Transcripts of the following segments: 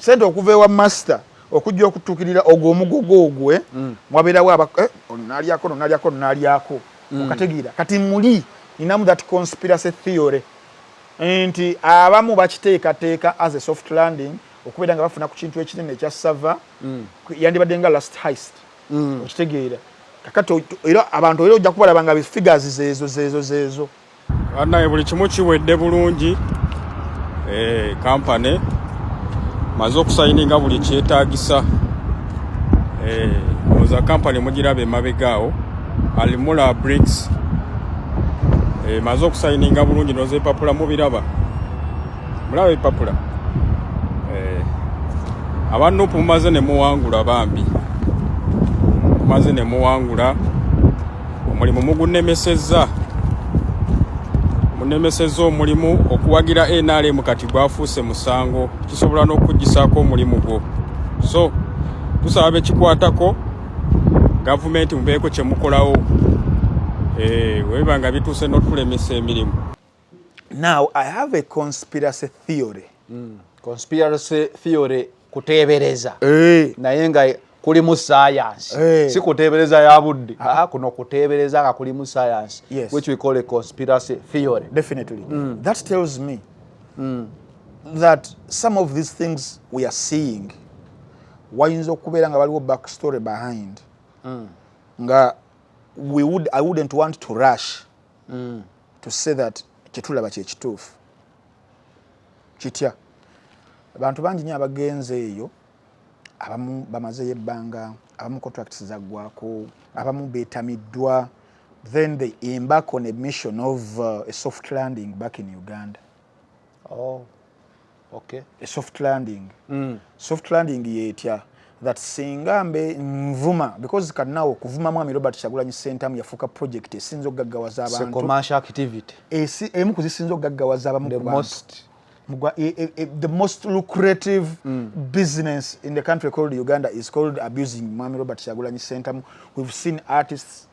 Sente okuva ewa master okujja okutuukirira ogwo omugogo ogwe, wabeerawo nalyako nonalyako nonalyako. Okategeera? Kati muli ninamu that conspiracy theory nti abamu bakiteekateeka as a soft landing, okubeera nga bafuna ku kintu ekinene ekya sava. Yandibadde nga last heist. Okitegeera? Kakati era abantu era ojja kubalaba nga figures zeezo zeezo zeezo. Bannaye, buli kimu kiwedde bulungi. Kampany maze okusayininga buli kyetaagisa. Oza kampany mugiraba emabega awo, Alimula Bricks. Maze okusayininga bulungi, noza epapula mubiraba, mulaba epapula. Aba NUP mumaze ne muwangula, bambi mumaze ne muwangula omulimu, mugunemesezza, munemesezza omulimu. Okuwagira NRM kati gwafuuse musango, kisobola n'okugisaako omulimu gwo. So tusaba bekikwatako, gavumenti, mubeeko kyemukolawo. Webiba nga bituuse n'otulemesa emirimu. Now I have a conspiracy theory. Conspiracy theory kuteebereza, naye nga kulimu science. Si kuteebereza ya budde. Ah, kuno kuteebereza nga kulimu science, which we call a conspiracy theory. Definitely. That tells me that some of these things we are seeing, wayinza okubeera nga waliwo backstory behind, nga we would, I wouldn't want to rush to say that kyetulaba kyekituufu. Kitya? Abantu bangi nnyo abagenze eyo, abamu bamazeyo ebbanga, abamu contracts zaggwako, abamu beetamiddwa, then they embark on a mission of a soft landing back in Uganda. Oh, okay. A soft landing. Soft landing yetya that singa mbe nvuma, because kanawo okuvuma Mwami Robert Kyagulanyi Ssentamu yafuuka project esinza okugaggawaza It's a abantu. Commercial activity. Emu ku zisinza okugaggawaza abamu The ku bantu. most The most lucrative business in the country called Uganda is called abusing Mwami Robert Kyagulanyi Ssentamu. We've seen artists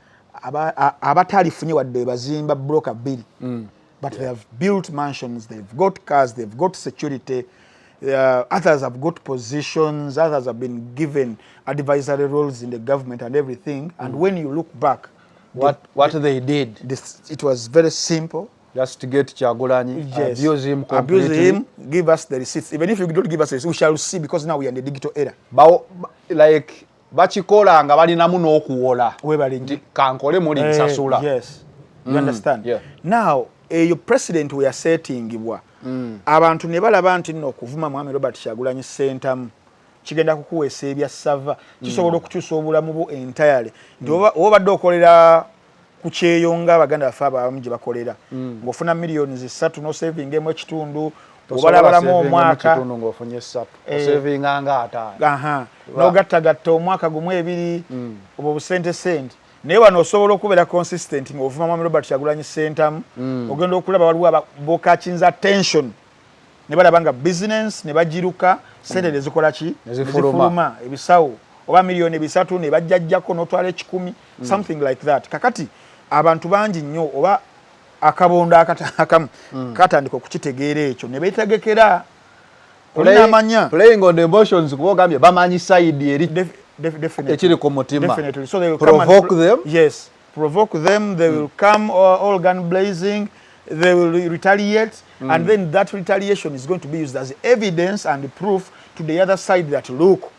abatalifunye wadde bazimba bloka bbiri, but they have built mansions, they've got cars, they've got security. Others have got positions, others have been given advisory roles in the government and everything. And when you look back, What they did, it was very simple. Just to get Kyagulanyi, Yes. abuse him Abuse completely. him, give us the receipts. Even if you don't give us the receipts, we shall see, because now we are in the digital era. Like bakikola nga balinamu n'okuwola Webale nti kankole muli nsasula. Yes. You understand? Yeah. Now, eyo president we yasettingibwa, abantu ne balaba nti nno okuvuma Mwami Robert Kyagulanyi Ssentamu kigenda kukuweesa ebya sava, kisobola okukyusa obulamu bwo entirely, nti oba obadde okolera ku kyeyo nga abaganda baffe abamu gye bakolera, ng'ofuna miliyoni 3 n'osavingemu ekitundu, obalabalamu omwaka. Kitundu ng'ofunye 3, osavinga nga 50. Aha, n'ogattagatta omwaka gumu, ebiri, obwo busente sente. Naye wano osobola okubeera consistent ng'ovuma Mwami Robert Kyagulanyi Ssentamu, ogenda okulaba waliwo bocatchinga attention ne balaba nga business ne bagiruka, sente nezikola ki? Nezifuluma. Nezifuluma ebisawo, oba miliyoni 3 ne bajjajjako n'otwala 100, something like that. Kakati abantu bangi nnyo oba akabondo akamu katandika okukitegeera ekyo ne beetegekera olinamanya. Playing on the emotions, kuba ogambye bamanyi side eri Definitely. ekiri ku mutima. Definitely. So they will come and Provoke them. Yes, provoke them. They will come all gun blazing. They will retaliate, and then that retaliation is going to be used as evidence and proof to the other side that look,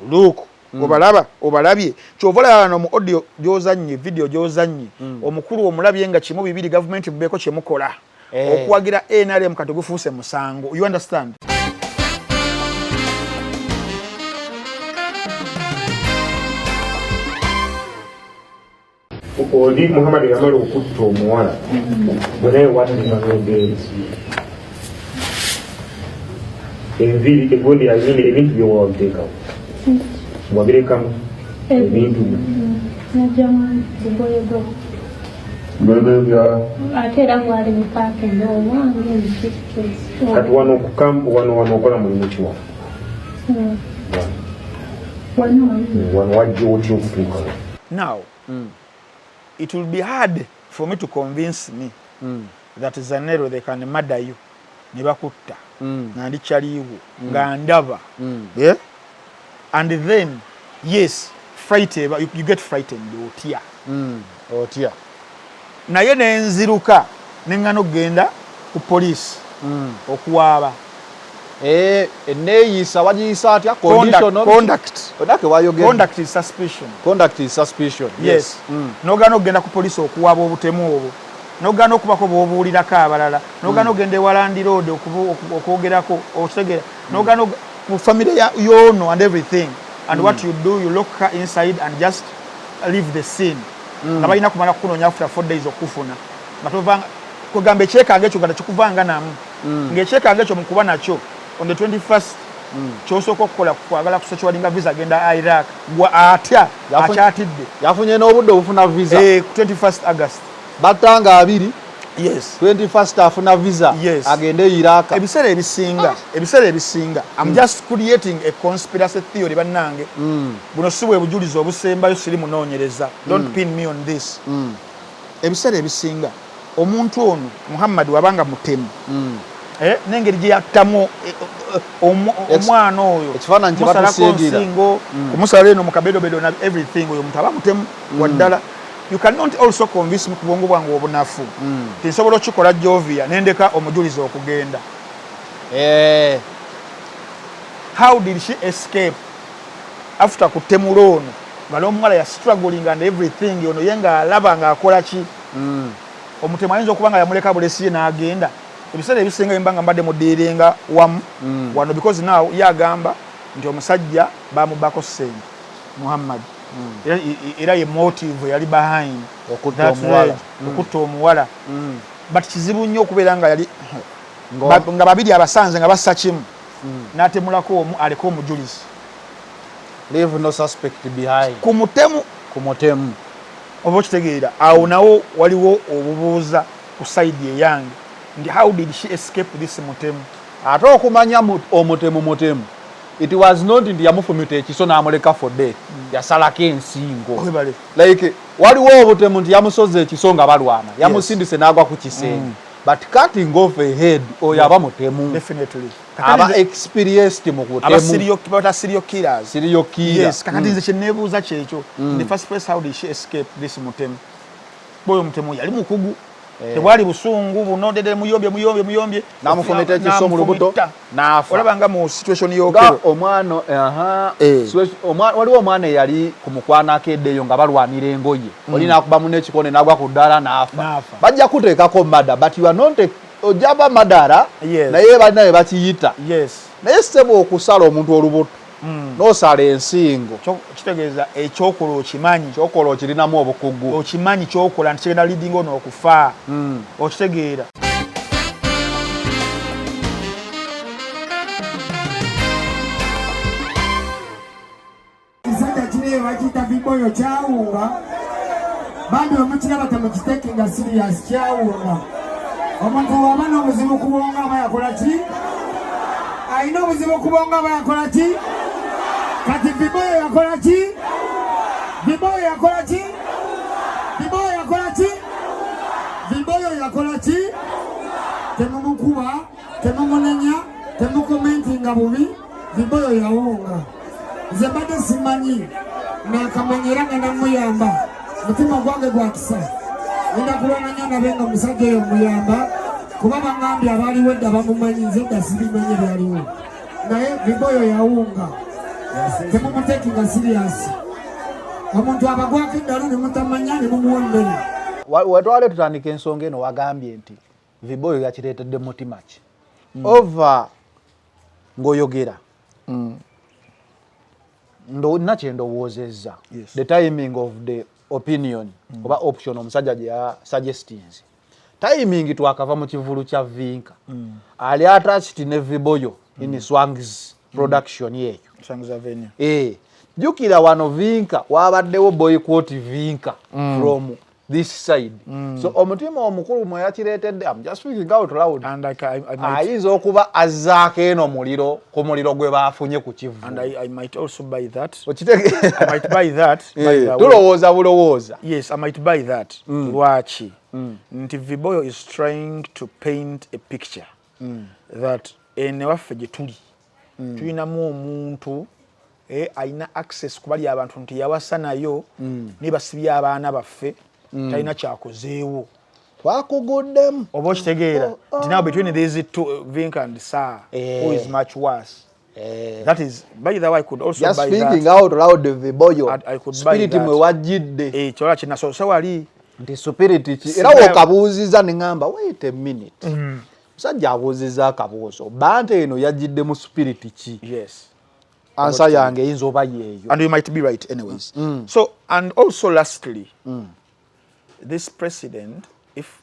look. Obalaba, obalabye. Kyova olaba wano mu audio gy'ozannye, video gy'ozannye, omukulu omulabye nga kimu bibiri, gavumenti mubeeko kye mukola. Okuwagira NRM kati gufuuse musango. You understand? Oli Muhammad yamala okutta omuwala gwe, naye watulima n'ogenda enviiri egundi ayina ebintu byewabiteekawo, wabirekamu ebintu byo. Najjamu bugoye bwe. Bwebya. Ate era bwali mu paakingi obwange mu suitcase. Kati wano wano okola mulimu ki wano? Wano? Wano wajja otya okutuukawo? Now, it will be hard for me to convince me that Zanero, they can murder you ne bakutta. Nga ndi kyaliiwo, nga ndaba. Yeah? And then yes, fright eba, you get frightened, otya. Otya. Naye nenziruka neŋŋana okugenda ku poliisi okuwaaba. Eh, eneeyisa wagiyisa atya? Conduct. Odake wayogedde. Conduct is suspicion. Conduct is suspicion. Yes. Nogaana okugenda ku poliisi okuwaaba obutemu obwo, nogaana okubako bw'obuulirako abalala, nogaana okugenda ewa landlord okwogerako, okitegeera, nogaana mu family ya yono and everything. And what you do, you lock her inside and just leave the scene, nga balina kumala kukunoonya after 4 days okufuna, nga tovanga kwegamba ekyekanga ekyo nga tekikuvanga namu, ng'ekyekanga ekyo mukuba nakyo on the 21st, kyosooka okukola kwagala kusecuringa visa agenda Iraq, gwa atya akyatidde. Yafunye n'obudde obufuna visa. Eh, 21st August. Battanga 20. Yes. 21st afuna visa. Yes. Agende e Iraq. Ebiseera ebisinga I'm just creating a conspiracy theory, bannange. Buno si bwe bujulizi obusembayo, siri munoonyereza, don't pin me on this. Ebiseera ebisinga omuntu ono Muhammad wabanga mutemu, eh, n'engeri gye yattamu omwana oyo, Ekifaananyi kye kumusalako batusiigira. nsingo, kumusala eno mu kabedobedo na everything, oyo omuntu aba mutemu waddala. You cannot also convince me ku bwongo bwange obunafu nti nsobola okukikola Jovia nendeka omujulizi okugenda. Eh, How did she escape after kutemula ono, nga n'omuwala ya struggling and everything, ono ye ng'alaba ng'akola ki? Omutemu ayinza okuba nga yamuleka bulesi ye n'agenda. Ebiseera ebisinga bimba nga mbadde mudealinga wamu wano, because now ye agamba nti omusajja bamubbako ssente, Muhammad, era ye motive yali behind Okutta that omuwala. rage, okutta omuwala. But kizibu nnyo okubeera nga yali nga babiri abasanze nga bassa kimu, n'atemulako omu aleke omujulizi. Leave no suspect behind. Ku mutemu. Ku mutemu. Oba okitegeera, awo nawo waliwo obubuuza ku side eyange nti how did she escape this mutemu? Ate okumanya omutemu mutemu, it was not nti yamufumita ekiso n'amuleka for death, yasalako ensingo. Webale. Like waliwo obutemu nti yamusoza ekiso nga balwana, yamusindise n'agwa ku kisenge, but cutting off a head, oyo aba mutemu. Definitely. Aba experienced mu Aba kutemu. Bata serial killers. Serial killer. Yes. Kakati nze kyeneebuuza kyekyo, in the first place, how did she escape this mutemu? Boyo mutemu yali mukugu. Tebwali busungu buno dede, muyombye, muyombye, muyombye. N'amufumita ekiso mu lubuto, N'amufumita. n'afa. Olaba nga mu situation Nga y'Okello. Omwana aha. Eh. Waliwo omwana eyali ku mukwanako eddeeyo nga balwanira engoye, oli n'akubamu n'ekikone n'agwa ku ddaala n'afa. N'afa. Bajja kuteekako murder, but you are not ojaba murderer. Yes. Naye balina bye bakiyita. Naye ssebo, okusala omuntu olubuto n'osala ensingo, Kitegeeza ekyokola okimanyi. Kyokola okirinamu obukugu. Okimanyi kyokola nti kigenda leading ono okufa, okitegeera. Ekisajja kiriyo bakiyita Viboyo, kyawunga. Bambi bwemukiraba temukitekinga serious, kyawunga. Omuntu waba n'obuzibu ku bwongo aba yakola ki? Alina obuzibu ku bwongo aba yakola ki? Kati Viboyo yakola ki? Viboyo yakola ki? Viboyo yakola ki? Viboyo yakola ki? Temumukuba, temumunenya, temucommentinga bubi. Viboyo yawunga. Nze mbadde simanyi, nakamanya era ngenda muyamba. Mutima gwange gwa kisa, ngenda kulwana nnyo nabe nga omusajja oyo muyamba, kuba baŋŋambye abaaliwo edda bamumanyi. Nze edda sibimanyi byaliwo, naye Viboyo yawunga, temumutekinga serious. Omuntu abagwako eddalu ne mutamanya ne mumuwa emmere. Wetwale tutandika ensonga eno, wagambye nti Viboyo yakireetedde mutima ki ova ng'oyogera. Nina kyendowoozezza. Yes. The timing of the opinion oba option omusajja gye yasuggestinze, timing twakava mu kivulu kya Vinka, ali attached ne Viboyo in Swangs production eyo. Swangs Avenue. Eh, jjukira wano Vinka wabaddewo boycott Vinka from this side, so omutima omukulu mwe yakireetedde, I'm just speaking out loud, And I might, ayinza okuba azzaako eno muliro ku muliro gwe baafunye ku kivu. And I might also buy that. Okitegeera? I might buy that, by Eh, the way. Tulowooza bulowooza. Yes, I might buy that. Lwaki? Nti Viboyo is trying to paint a picture that Eno ewaffe gye tuli tulinamu omuntu alina access kubali abantu nti yawasa nayo naye basibye abaana baffe, talina kyakozeewo. Twakuguddemu. Oba okitegeera nti now between these two, Vinka and Sir, who is much worse? That is, by the way, I could also Just buy thinking that. out loud, Viboyo. I could buy Spirit that. mwe wajjidde. Kyola kinasoose wali. Nti spirit ki era wokabuuziza ne ŋŋamba, wait a minute, musajja abuuziza akabuuzo, banta eno yajjidde mu spirit ki? Yes. Answer yange eyinza oba yeeyo. And you might be right anyways. So, and also lastly, this president, if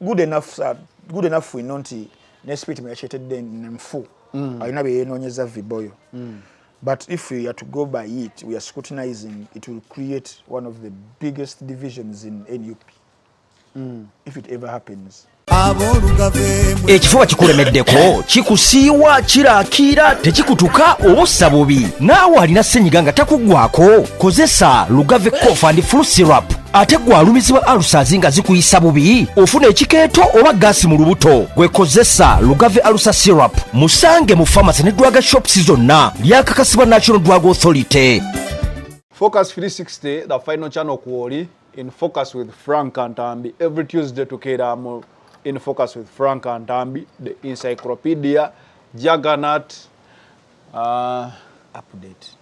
good enough, sir, good enough we know nti ne spirit mwe yakyetedde nfu alina bye yeenoonyeza Viboyo, but if we are to go by it, we are scrutinizing, it will create one of the biggest divisions in NUP if it ever happens. Ekifuba kikulemeddeko, kikusiiwa, kirakiira, tekikutuka oba ossa bubi, naawe alina ssenyiga nga takuggwako, kozesa Lugave Cough and Flu Syrup. Ate gwe alumizibwa ulcers nga zikuyisa bubi, ofuna ekikeeto oba gaasi mu lubuto, gwe kozesa Lugave Ulcer Syrup. Musange mu pharmacy ne drug shops zonna. Lyakakasibwa National Drug Authority. Focus 360, the final channel kwoli In Focus with Frank Antambi. Every Tuesday tukeera mu In Focus with Frank Antambi, the encyclopedia juggernaut. Update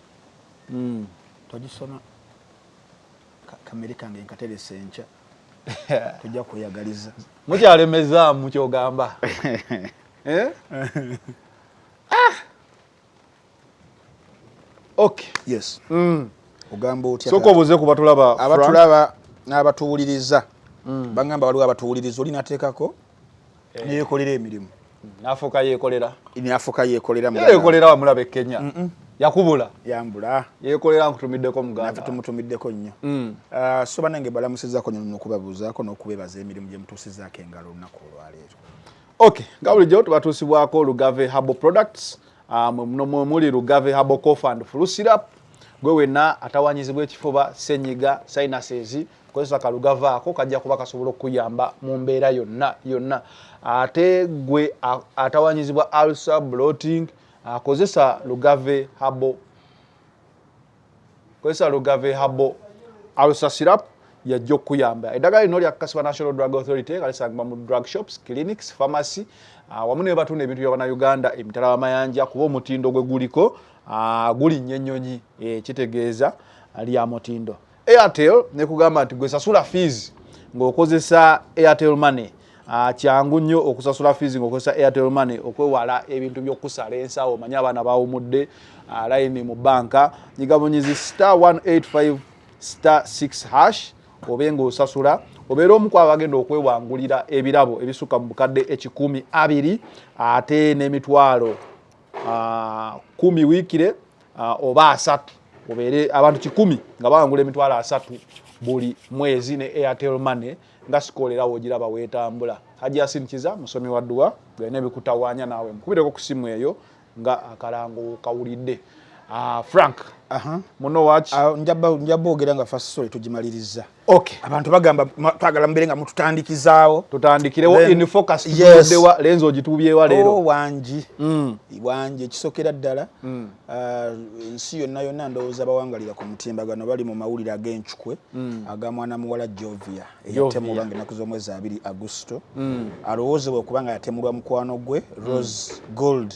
togisoma. Kamere kange nkaterese enkya tojja kweyagaliza. Mukyalemezaamu kyogamba, eh? Ah! Okay. Yes, ogamba otya? Sooka obuuze ku batulaba, Frank. Abatulaba n'abatuwuliriza bagamba waliwo abatuwuliriza oli nateekako neyekolera emirimu. N'afuuka yeekolera. Nafuuka yeekolera. Yeekolera wamulaba e Kenya yakubula. Yambula. Yeekolera nkutumiddeko naffe muganda. Tumutumiddeko nnyo. Ah, so banange balamusizaako nnyo n'okubabuuzaako n'okubeebaza emirimu gye mutuusizaako engalo olunaku olwaleero. Okay, nga bulijjo tubatuusibwako Lugave Herbal Products. Muno mwe muli Lugave Herbal Cough and Flu Syrup. Gwe wenna atawanyizibwa ekifuba, senyiga, sinuses, kozesa kalugave ako, kajja kuba kasobola okukuyamba mu mbeera yonna yonna. Ate gwe atawanyizibwa ulcer, bloating, akozesa Lugave Herbal, kozesa Lugave Herbal Ulcer Syrup, yajja okukuyamba. Eddagala lino lyakakasibwa National Drug Authority nga lisangibwa mu drug shops, clinics, pharmacy, wamu ne batunda ebintu by'abannayuganda emitala w'amayanja, kuba omutindo gwe guliko gulinnya ennyonyi, kitegeeza lya mutindo. Airtel nekugamba nti gwe sasula fees ng'okozesa Airtel Money. Kyangu nnyo okusasula fees ng'okozesa Airtel Money, okwewala ebintu by'okusala ensawo. Omanye abaana bawumudde, layini mu banka, nyigabunyizi *185*6#, obe ng'osasula, obeere omu ku abagenda okwewangulira ebirabo ebisukka mu bukadde 120 ate n'emitwalo 10 wiikire oba 30, obeere abantu 100 nga bawangula emitwalo 30 buli mwezi ne Airtel Money. Nga sikolera woogiraba weetambula. Hajji Yasin Kiza musomi wa dduwa, galina ebikutawaanya naawe mukubireko ku simu eyo nga akalango kawulidde. Frank, muno waki? Ah, nja boogera nga first story tugimaliriza. Okay. Abantu bagamba twagala mubeere nga mututandikizaawo. Tutandikirewo. In Focus. Yes. Tutuddewa? Lenzi ogituubyewa leero? Oh, wangi wangi. Ekisookera ddala, ensi yonna yonna ndowooza bawangalira ku mutimbagano bali mu mawulire ag'encukwe aga mwana muwala Jovia eyatemulwa nga ennaku z'omwezi 2 Agusto, alowoozebwa okuba nga yatemulwa mukwano gwe Rose Gold,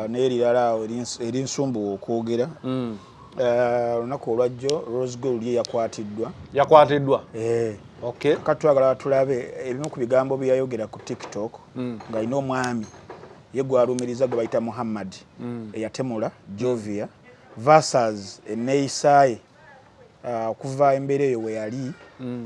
n'erirala awo erinsumbuwa okwogera. Olunaku olwajjo Rose Gold ye yakwatiddwa. Yakwatiddwa? Eh. Okay. Kakati twagala tulabe ebimu ku bigambo bye yayogera ku TikTok ng'alina omwami ye gwalumiriza gwe bayita Muhammad eyatemula Jovia versus enneeyisaaye okuva embeera eyo we yali,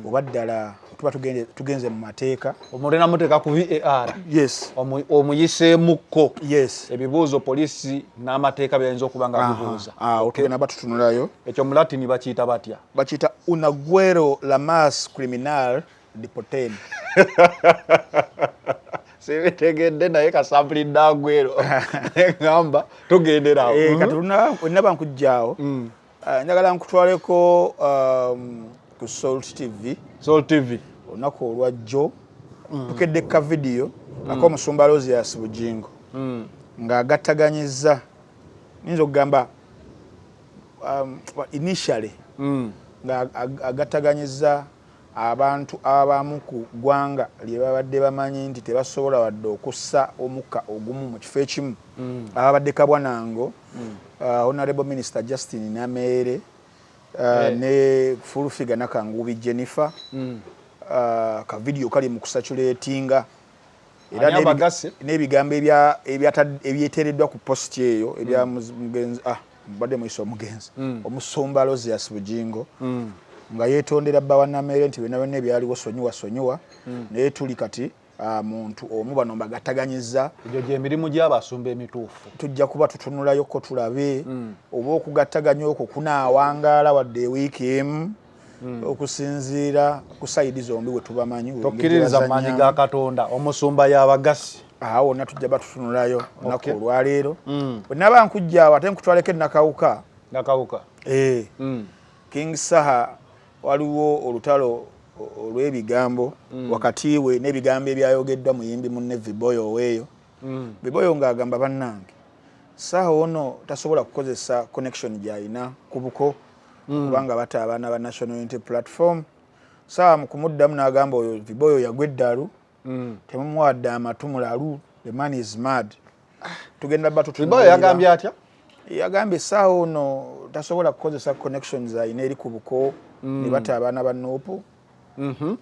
oba ddala tuba tugenze mu mateeka. Omuntu namuteeka ku VAR. Yes. Omuyiseemukko. Yes. Ebibuuzo poliisi n'amateeka byayinza okuba nga bibuuza. Awo tugenda batutunulayo. Ekyo mu Latini bakiyita batya? Bakiyita un agüero la más criminal de poten. Sibitegedde, naye kasampulidde agwero eŋŋamba tugenderawo. Eh, kati olunaba nkujjaawo, njagala nkutwaleko ku Salt TV. Salt TV. Olunaku olwajjo tukedde ka vidiyo ak'omusumba Aloysius Bugingo. Ng'agattaganyizza, nyinza okugamba initially nga agattaganyizza abantu abamu ku ggwanga lye babadde bamanyi nti tebasobola wadde okussa omukka ogumu mu kifo ekimu, ababadde Kabwanango, Honorable Minister Justin Nameere ne Full Figure Nakangubi Jennifer. Ka video kali mu kucirculatinga era Ani abagasse? N'ebigambo ebyeteereddwa ku post eyo ebya mugenzi, mbadde muyisa omugenzi, omusumba Aloysius Bugingo, nga yeetondera bba wa Nameere nti byonna byonna ebyaliwo sonyiwa, sonyiwa, naye tuli kati muntu omu, bano mbagattaganyiza. Egyo gyemirimu gy'abasumba emituufu. Tujja kuba tutunulayoko tulabe oba okugattaganya okwo kunaawangaala wadde ewiiki emu, okusinziira ku side zombi we tubamanyi. Tokkiririza mu maanyi ga Katonda, omusumba y'abagasi. Awo wonna tujja batutunulayo olunaku olwaleero. Bwe naba nkujja awo, ate nkutwaleko enakawuka. Nakawuka. Eh. King Saha, waliwo olutalo olw'ebigambo wakati we n'ebigambo ebyayogeddwa muyimbi munne Viboyo oweeyo. Viboyo ng'agamba, bannange, Saha ono tasobola kukozesa connection gy'alina ku buko kubanga bata abaana ba National Unity Platform. Saha mu kumuddamu n'agamba oyo Viboyo yagwa eddalu, temumuwadde amatu, mulalu, the man is mad. Tugenda ba Viboyo yagambye atya? Yagambye essaawa ono tasobola kukozesa connections alina eri ku buko ne bata abaana ba NUP.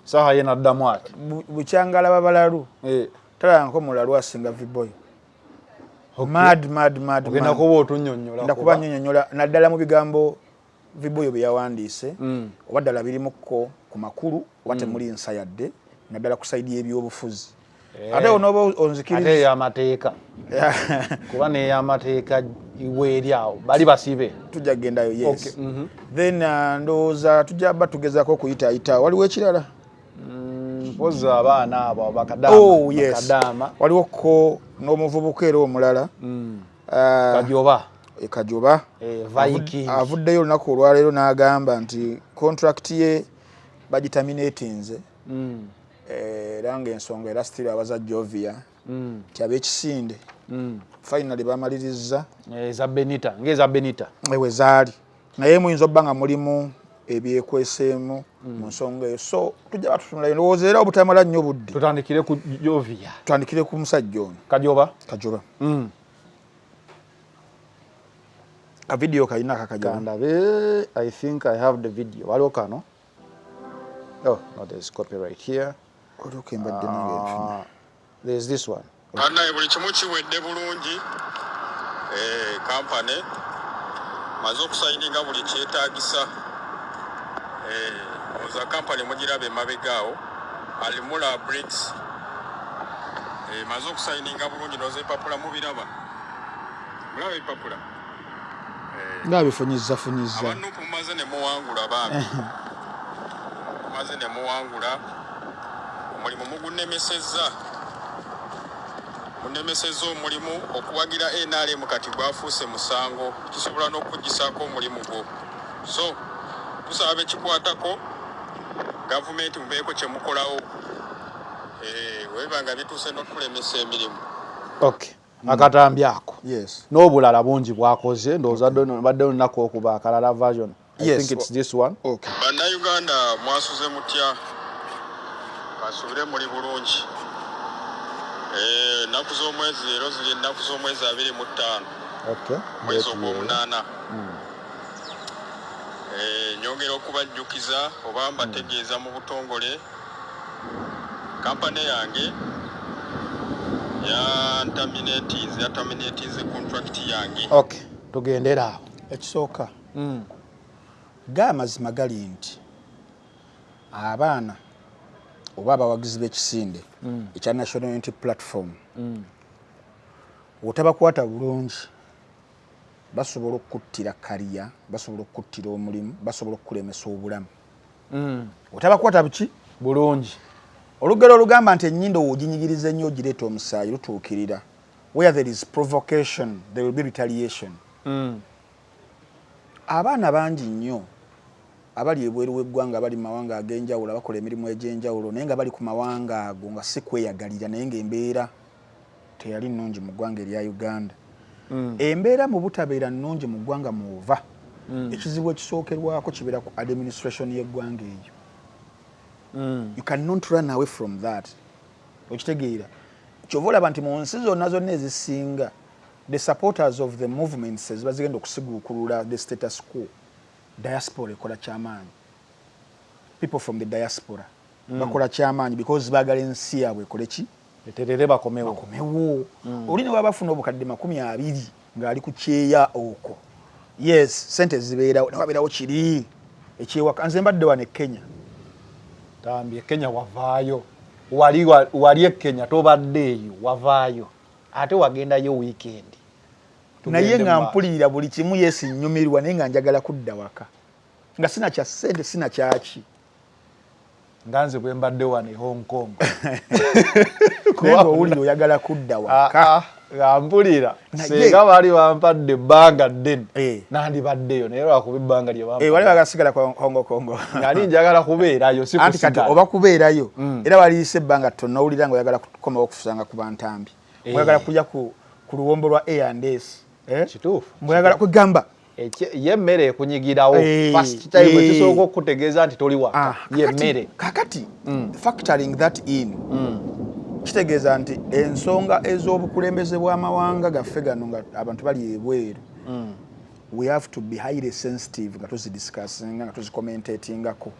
Saha ye naddamu ati? Bukyangala babalalu, talabangako mulalu asinga Viboyo. Mad, mad, mad. Ogenda man. kuba otunnyonnyola. Ndakuba nnyonnyola naddala mu bigambo Viboyo bye yawandiise, oba ddala birimukko ku makulu oba temuli nsa yadde, naddala ku side y'ebyobufuzi. Ate onooba Ate onzikiriza ey'amateeka, kuba n'ey'amateeka weeri awo bali basibe. Tujja kugendayo, yes. Okay, Then ndowooza tujja ba tugezaako okuyitaayita. Waliwo ekirala? Mpozi abaana abo bakadaama. Oh, yes. Bakadaama. Waliwo ko n'omuvubuka era omulala, Kajoba. Kajoba. Viking. Avuddeyo olunaku olwaleero n'agamba nti contract ye bagiterminatinze, era ng'ensonga era still abaza Jovia nti ab'ekisinde finally bamalirizza. Eza Benita, ng'eza Benita. Ewe zaali, naye muyinza obba nga mulimu ebyekweseemu mu nsonga eyo, so tujja batutunulayo ndowooza era obutamala nnyo budde. Tutandikire ku Jovia. Tutandikire ku musajja ono. Kajoba. Kajoba. Kavidiyo kalina akakajoba. Kandabe, I think I have the video. Waliwo kano. Oh no, there's copyright here. Waliwo kembadde nange nfuna. There's this one. Bannaye, buli kimu kiwedde bulungi. Kampani maze okusayininga buli kyetaagisa. Oza kampani mugiraba emabega awo, Alimula Bricks. Maze okusayininga bulungi, noza empapula mubiraba, mulaba ebipapula. Nga bifunyiza funyiza. Aba NUP mumaze ne muwangula, bambi mumaze ne muwangula omulimu, mugunemesezza, munemesezza omulimu. Okuwagira NRM kati gwafuuse musango, kisobola n'okukugisaako omulimu gwo. So tusaba bekikwatako, gavumenti, mubeeko kyemukolawo. Weba nga bituuse n'otulemesa emirimu. Okay, akatambi ako. Yes. N'obulala bungi bwakoze. Ndowooza badde olunaku okuba akalala version. I think it's this one. Okay. Bannayuganda, mwasuze mutya? Kasubire muli bulungi. Ennaku z'omwezi leero ziri ennaku z'omwezi 25, mwezi ogw'omunaana. Nyongera okubajjukiza oba mbategeeza mu butongole, kampani yange yanterminatinze, yaterminatinze contract yange. Okay, tugendere awo. Ekisooka, ga amazima gali nti abaana oba abawagizi b'ekisinde ekya National Unity Platform, otabakwata bulungi, basobola okukuttira career, basobola okukuttira omulimu, basobola okukulemesa obulamu. Otabakwata buki? Bulungi. Olugero olugamba nti ennyindo w'oginyigiriza ennyo ogireeta omusaayi lutuukirira. Where there is provocation, there will be retaliation. Abaana bangi nnyo abali ebweru w'eggwanga, abali mu mawanga ag'enjawulo, abakola emirimu egy'enjawulo, naye nga bali ku mawanga ago nga si kweyagalira, naye ng'embeera Teyali nnungi mu ggwanga erya Uganda. Embeera mu butabeera nnungi mu ggwanga mwova, ekizibu ekisookerwako kibeera ku administration y'eggwanga eyo. You cannot run away from that. Okitegeera? Kyova olaba nti mu nsi zonna zonna ezisinga, the supporters of the movements eziba zigenda okusiguukulula the status quo, diaspora ekola kyamaanyi. People from the diaspora bakola kyamaanyi because baagala ensi yaabwe ekole ki? Eterere, bakomewo. Bakomewo. Oli ne waba afuna obukadde 20 ng'ali ku kyeya okwo, yes, sente zibeerawo, newabeerawo kiri ekyewaka. Nze mbadde wano e Kenya. Tambi, e Kenya wavaayo, wali wali e Kenya tobadde eyo, wavaayo ate wagendayo weekend. Naye Tugende nga mu maaso. Mpulirira buli kimu, yes, nnyumirwa, naye nga njagala kudda waka nga sina kya ssente, sina kyaki. Nga nze bwe mbadde wano e Hong Kong. Naye ng'owulira oyagala kudda waka. Ah, ah, nga mpulira Naye singa baali bampadde ebbanga ddene, Eh. nandibaddeyo, naye lwakuba ebbanga lye Eh, wali bagasigala ku Hongo Kongo. Nali njagala kubeerayo, si Anti kati kusigala. oba kubeerayo, era waliyise ebbanga ttono n'owulira nga oyagala kukomawo okusanga ku bantambi, oyagala kulya ku luwombo lwa A&S, eh? Kituufu. Mbweyagala kwegamba. Ye emmere ekunyigirawo. Eh, First time ekisooka okukutegeeza nti toli waka Ah, ye kakati mmere. Kakati factoring that in, kitegeeza nti ensonga ez'obukulembeze bw'amawanga gaffe gano nga abantu bali ebweru, we have to be highly sensitive nga tuzidiscussinga, nga tuzicommentatingako.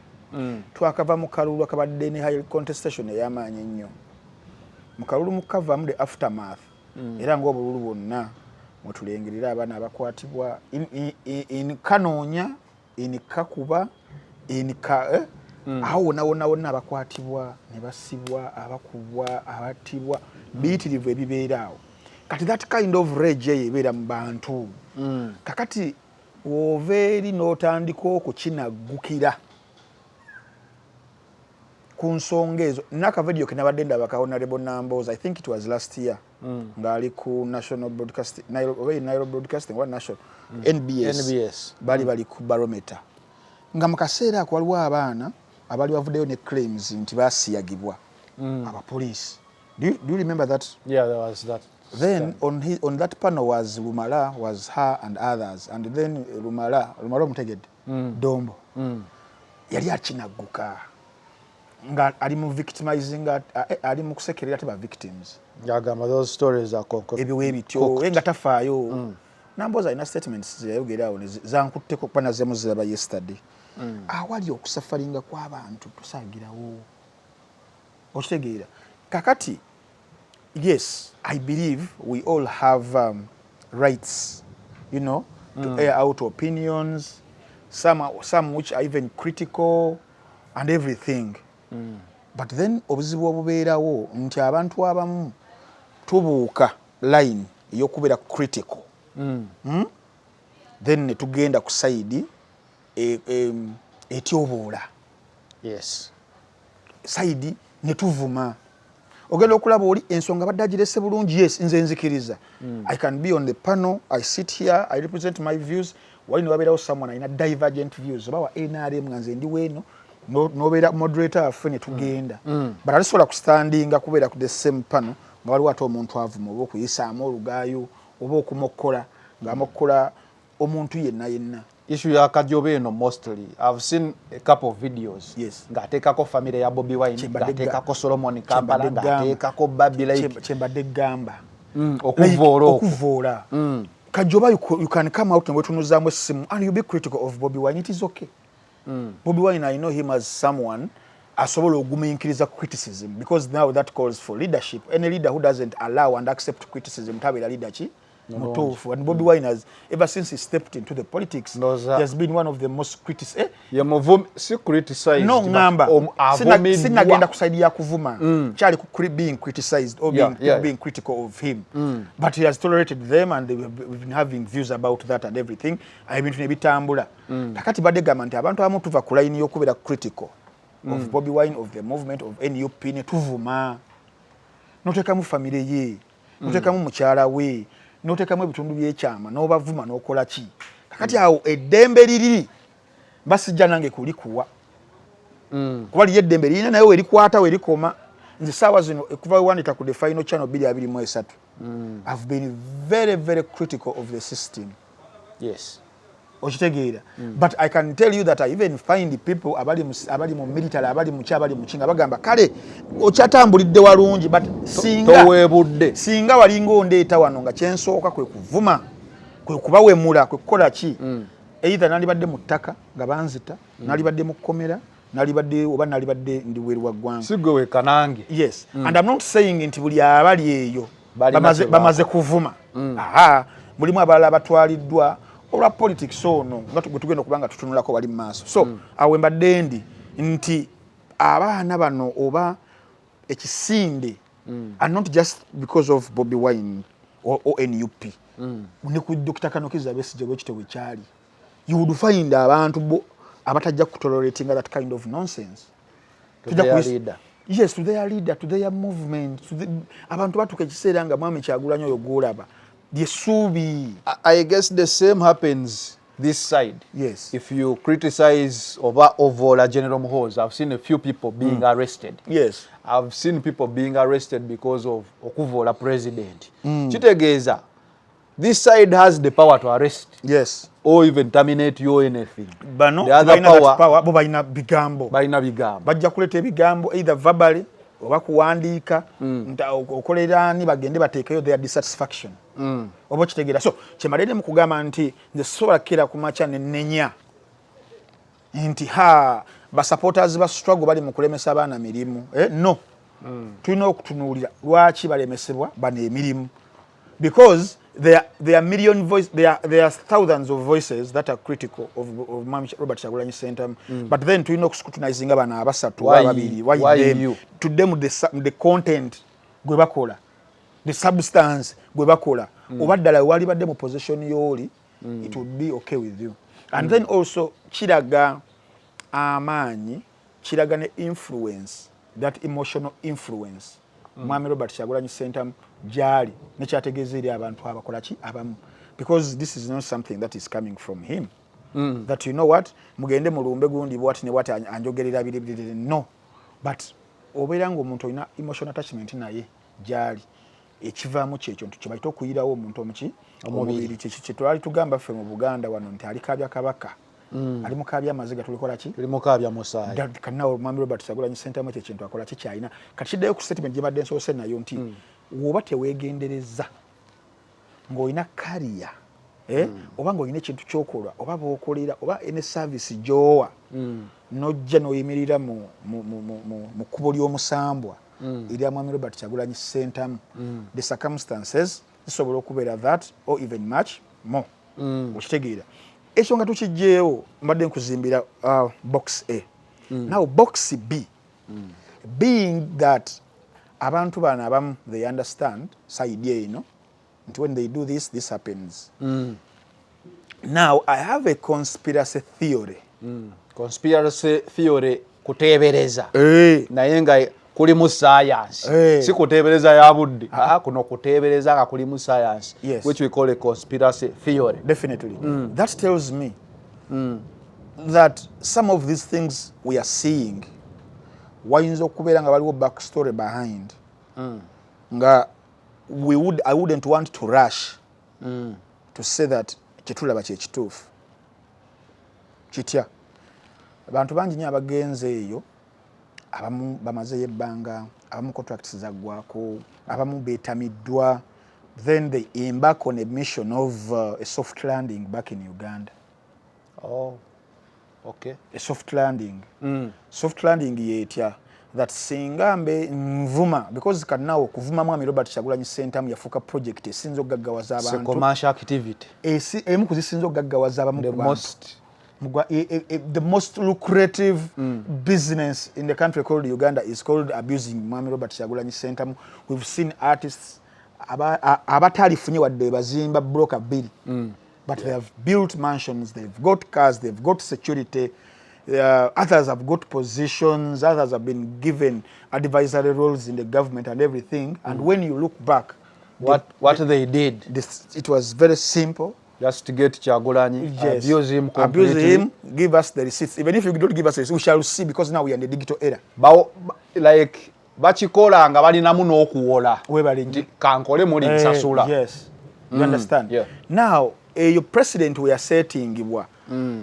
Twakava mu kalulu akabadde ne high contestation ey'amaanyi ennyo. Mu kalulu mukavaamu the aftermath, era ng'obululu bwonna mwetulengerera abaana abakwatibwa in kanoonya, in kakuba, in ka, eh? Awo wonna wonna wonna abakwatibwa ne basibwa, abakubwa, abattibwa, biyitirivu ebibeera awo. Kati that kind of rage eyo ebeera mu bantu. Kakati wova eri n'otandika okukinaggukira ku nsonga ezo. Nakavidiyo ke nabadde ndaba ka Honorable Nambooze, I think it was last year, ng'ali ku National Broadcasting, oba Nile Broadcasting oba National, NBS. NBS. Bali bali ku Barometer, nga mu kaseera ako waliwo abaana abaali bavuddeyo ne claims nti basiyagibwa abapoliisi. Do you remember that? Yeah, there was that. Then on that panel was Lumala, was her and others, and then Lumala omutegedde, Dombo, yali akinagguka nga ali mu victimizing, ali mu kusekerera ate ba victims. Ng'agamba those stories are concocted. Ebyo bityo ye nga tafaayo. Nambooze alina statements zeyayogera awo zankutteko kuba nazemu ziraba yesterday. Awali okusufferinga kw'abantu tusagirawo. Okitegeera? Kakati yes, I believe we all have rights to air out opinions, some which are even critical and everything, but then obuzibu obubeerawo nti abantu abamu tubuuka line ey'okubeera critical, Then ne tugenda ku side etyoboola, side ne tuvuma. Ogenda okulaba oli ensonga badde agirese bulungi. Yes, nze nzikiriza, I can be on the panel, I sit here, I represent my views. Wali newabeerawo someone alina divergent views, oba wa NRM nga nze ndi weeno, nobeera moderator waffe ne tugenda, but ate kustandinga kubeera ku the same panel nga waliwo ate omuntu avuma oba okuyisaamu olugaayo oba okumokkola ng'amokkola omuntu yenna yenna. Issue ya Kajoba eno, mostly I've seen a couple of videos ng'ateekako family ya Bobi Wine, ng'ateekako Solomon Kampala, ng'ateekako Babi, like Kyembadde gamba. Okuvoola okwo. Okuvoola. Kajoba, you can come out newetunuzaamu essimu and you be critical of Bobi Wine. It is okay. Bobi Wine, I know him as someone asobola ogumiikiriza criticism, because now that calls for leadership. Any leader who doesn't allow and accept criticism tabeera leader ki mutuufu. And Bobi Wine has, ever since he stepped into the politics, he has been one of the most critic, eh? Ye muvumi, si criticized, No, ngamba sinagenda ku side ya kuvuma. Kyali ku being criticized or being, being critical of him, but he has tolerated them and we've been having views about that and everything. Ebintu ne bitambula. Kakati badde gamba nti abantu abamu tuva ku line y'okubeera critical of Bobi Wine, of the movement of NUP, ne tuvuma, noteekamu famire ye, noteekamu mukyala we, noteekamu ebitundu by'ekyama, n'obavuma, n'okola ki. Kakati awo eddembe liri mba sijja nange kulikuwa, kuba liyo eddembe lirina naye werikwata werikoma. Nze saawa zino okuva wewandika ku The Final Channel 223, I've been very, very critical of the system. Okitegeera? But I can tell you that I even find people abali mu military, abali muki, abali muki, nga bagamba, "Kale okyatambulidde walungi," but singa Toweebudde. Singa walinga ondeeta wano nga kyensooka kwe kuvuma, kwe kubawemula, kwe kukola ki, either nalibadde mu ttaka nga banzita, nalibadde mu kkomera, nalibadde oba nalibadde ndi bweru wa ggwanga. Si gwe wekka, nange. Yes, and I'm not saying nti buli abali eyo Balina kye bamaze kuvuma. Aha, mulimu abalala abatwaliddwa olwa politics ono nga gwe tugenda okuba nga tutunulako wali mu maaso. So awo mbadde ndi nti abaana bano oba ekisinde, and not just because of Bobi Wine or NUP, ne ku Dr. Colonel Kizza Besigye bwekityo bwe kyali. You would find abantu bo abatajja kutoleratinga that kind of nonsense. To Tujja their leader. Yes, to their leader, to their movement, abantu batuuka ekiseera nga Mwami Kyagulanyi oyo gwolaba lyessuubi. I guess the same happens this side. If you criticize oba ovola General Muhoozi, I've seen a few people being arrested. I've seen people being arrested because of okuvola president. Kitegeeza this side has the power to arrest or even terminate you or anything. Bano The other balina that power, power, bo balina bigambo. Balina bigambo. Bajja kuleeta ebigambo either verbally oba kuwandiika nti okolera ani, bagende bateekeyo their dissatisfaction. Oba okitegeera? So kyemalere mu kugamba nti nze sobola kukera ku makya nenenya nti ha, basupporters ba struggle bali mu kulemesa abaana mirimu. Eh, no, tulina okutunuulira lwaki balemesebwa bano emirimu, because there are million voice, there are thousands of voices that are critical of Mwami Robert Kyagulanyi Ssentamu, but then tulina okuscrutinizinga bano abasatu Why- ababiri. Why why them? you? Tudde mu the content gwe bakola, the substance gwe bakola, oba ddala wali badde mu position y'oli, it would be okay with you. And then also kiraga amaanyi, kiraga ne influence, that emotional influence Mwami Robert Kyagulanyi Ssentamu gyali nekyategeeza eri abantu abakola ki abamu, because this is not something that is coming from him, that, you know what, mugende mulumbe gundi bwati ne bwati, anjogerera biri biri. No, but obeera nga omuntu olina emotional attachment naye gyali, ekivaamu kyekyo nti kyebayita okuyirawo omuntu omuki, omubiri. Kyetwali tugamba ffe mu Buganda wano nti alikabya kabaka, ali mukabya amaziga, tulikola ki? Tuli mukaabya musaayi. Kanawe Mwami Robert Kyagulanyi Ssentamu ekyo ekintu akola kikyalina. Kati kiddayo ku statement gye badde nsoose nayo nti woba teweegendereza ng'olina kariya, eh? Oba ng'olina ekintu kyokola oba bookolera oba ene service gy'owa, n'ojja n'oyimirira mu kkubo ly'omusambwa erya Mwami Robert Kyagulanyi Ssentamu, the circumstances zisobola okubeera that or even much more. Okitegeera? Ekyo nga tukijjeewo, mbadde nkuzimbira box A. Now box B, being that abantu bano abamu, they understand side eno nti when they do this, this happens. Now I have a conspiracy theory. Conspiracy theory kuteebereza, Eh. naye nga kulimu science. Eh. Si kuteebereza ya budde. Ah, kuno kuteebereza nga kulimu science, which we call a conspiracy theory. Definitely. That tells me that some of these things we are seeing, wayinza okubeera nga waliwo backstory behind, nga we would, I wouldn't want to rush to say that kyetulaba kyekituufu. Kitya? Abantu bangi nnyo abagenze eyo, abamu bamazeyo ebbanga, abamu contracts zaggwako, abamu beetamiddwa, then they embark on a mission of a soft landing back in Uganda. Oh, okay. A soft landing. Soft landing yetya? That singa mbe nvuma, because kanawo okuvuma Mwami Robert Kyagulanyi Ssentamu yafuuka project esinza okugaggawaza It's a abantu. Commercial activity. Emu ku zisinza okugaggawaza abamu The ku bantu. most The most lucrative business in the country called Uganda is called abusing Mwami Robert Kyagulanyi Ssentamu. We've seen artists abatalifunye wadde bazimba bloka bbiri, but they have built mansions, they've got cars, they've got security, others have got positions, others have been given advisory roles in the government and everything. And when you look back, What they did, it was very simple. Just to get Kyagulanyi, Yes. abuse him Abuse completely. him, give us the receipts. Even if you don't give us the receipts, we shall see, because now we are in the digital era. But, like Bakikola nga balinamu n'okuwola. Webale nnyo. Kankole muli nsasula. Yes, you understand? Now eyo president we yasettingibwa,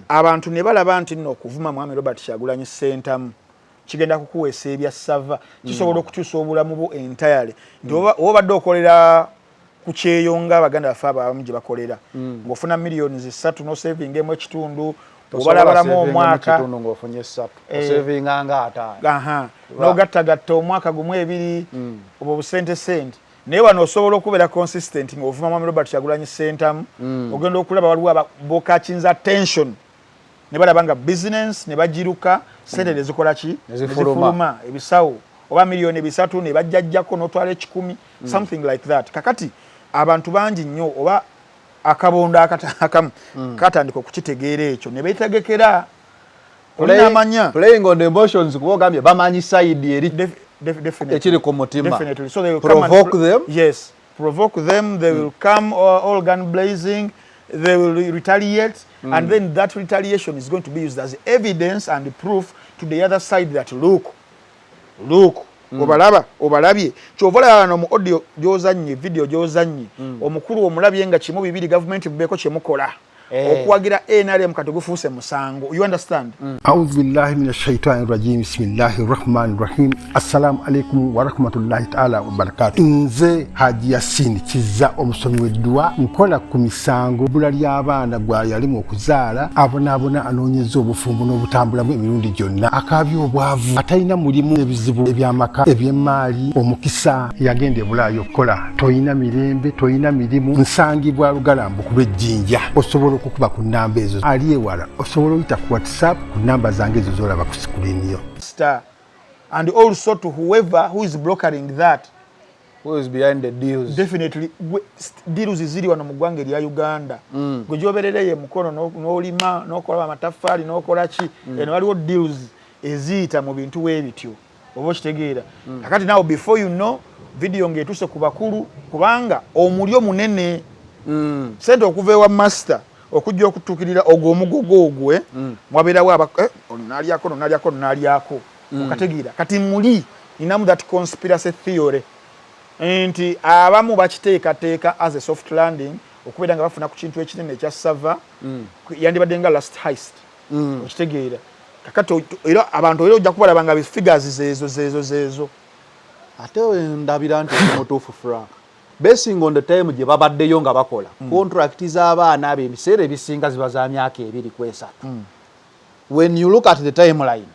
abantu ne balaba nti nno okuvuma mwami Robert Kyagulanyi Ssentamu kigenda kukuweesa ebya ssava, kisobola okukyusa obulamu bwo entirely, nti oba obadde okolera ku kyeyo nga abaganda baffe abamu gye bakolera, ng'ofuna miliyoni 3 n'osavingemu ekitundu, obalabalamu omwaka. Kitundu ng'ofunye 3, osavinga nga 50. Aha, n'ogattagatta omwaka gumu, ebiri, obwo busente sente. Naye wano osobola okubeera consistent ng'ovuma mwami Robert Kyagulanyi Ssentamu, ogenda okulaba waliwo bocatchinga attention ne balaba nga business ne bagiruka, sente ne zikola ki? Ne zifuluma. Ebisawo oba miliyoni 3 ne bajjajjako n'otwala 100, something like that. Kakati abantu bangi nnyo oba akabondo akamu katandika okukitegeera ekyo ne beetegekera olinamanya. Playing on the emotions, kuba ogambye bamanyi side eri Definitely. ekiri ku mutima. Definitely. So they will come and Provoke them. Yes, provoke them. They will come all gun blazing. They will retaliate, and then that retaliation is going to be used as evidence and proof to the other side that look, look. Obalaba, obalabye. Kyova olaba wano mu audio gy'ozannye, video gy'ozannye, omukulu omulabye nga kimu bibiri, gavumenti mubeeko kye mukola. Okuwagira NRM kati gufuuse musango. You understand? أعوذ بالله من الشيطان الرجيم، بسم الله الرحمن الرحيم. السلام عليكم ورحمة الله تعالى وبركاته. Nze Haji Yasin Kiza, omusomi w'edduwa. Nkola ku misango, bbula ly'abaana, gwa yalimu okuzaala, abonaabona, anoonyeza obufumbo n'obutambulamu emirundi gyonna, akaabya obwavu, atalina mulimu, ebizibu eby'amaka, eby'emmaali, omukisa, yagenda ebulaayo okukola, toyina mirembe, toyina mirimu. Nsangibwa Lugalambu ku lw'Ejjinja. Osobola okukuba ku nnamba ezo. Ali ewala osobola oyita ku WhatsApp ku nnamba zange ezo z'olaba ku screen yo. Star. And also to whoever who is blocking that. Who is behind the deals? Definitely. Deals ziri wano mu ggwanga erya Uganda. Gwe gyoberereyo emukono n'olima n'okola amataffaali n'okola ki, eno waliwo deals eziyita mu bintu weebityo, oba okitegeera? Kakati now before you know, video ng'etuuse ku bakulu, kubanga omulyo munene, sente okuva ewa master okujja okutuukirira ogwo omugogo ogwe, mwabeerawo aba ono n'alyako, ono n'alyako, ono n'alyako. Okategeera? Kati muli ninamu that conspiracy theory nti abamu bakiteekateeka as a soft landing okubeera nga bafuna ku kintu ekinene ekya sava, yandibadde nga last heist. Okitegeera? Kakati era abantu era ojja kubalaba nga figures zeezo zeezo zeezo. Ate ndabira nti oli mutuufu, Frank, basing on the time gye babaddeyo nga bakola contract z'abaana abo. Ebiseera ebisinga ziba za myaka 2 ku 3. When you look at the timeline,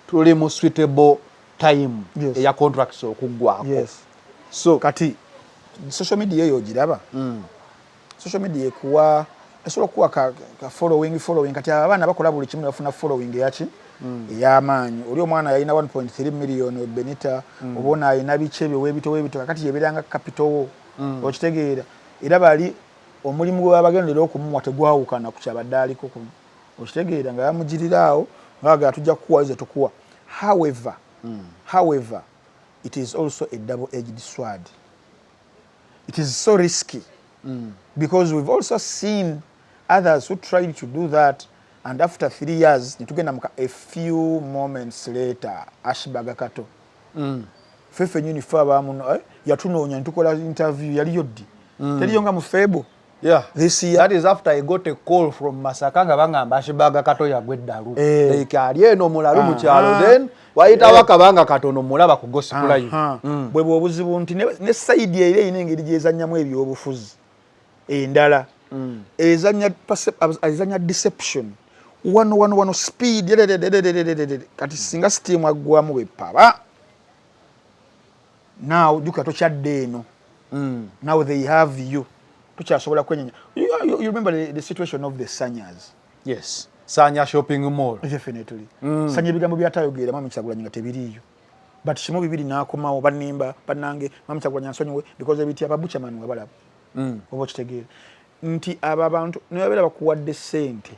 tuli mu suitable time eya contracts okuggwako. So kati social media eyo ogiraba, social media ekuwa, esobola okuwa ka following. Kati abaana bakola buli kimu ne bafuna following eyaki, ey'amaanyi. Oli omwana yalina 1.3 million Benita, oba ono alina biki ebyo webito webito. Kakati yebeeranga capital wo. Okitegeera? Era bali omulimu gwe babagendera okumuwa tegwawukana ku kyabadde aliko okitegeera nga bamugirira awo nga bagala tujja kukuwa ze tukuwa. However, it is also a double edged sword. It is so risky because we've also seen others who tried to do that, and after 3 years netugenda muka a few moments later, Ashburg Kato, ffe ffennyini ffe abamuno, yatunoonya netukola interview. Yaliyo ddi? Teriyo nga mu Feb this year. That is after I got a call from Masaka nga bangamba Ashburg Kato yagwa eddalu. Like ali eno mulalu mu kyalo, then wayitawo akabanga katono mulaba ku Gossip Live. Bwe bwe obuzibu nti ne side era erina engeri gyezannyamu ebyobufuzi endala, ezannya deception wano wano wano, speed ererererererere. Kati singa steam aggwamu bwepaba now jukira tokyadde eno. Now they have you, tokyasobola kwenyenya. You remember the situation of the Sanyas? Yes. Sanya shopping mall. Definitely. Sanya ebigambo byatayogeera Mwami Kyagulanyi nga tebiriiyo, but kimu bibiri n'akomawo, banimba bannange, Mwami Kyagulanyi ansonyiwe because ebiti ababuchaman nga balaba. Oba okitegeera nti abo abantu ne babeera bakuwadde ssente,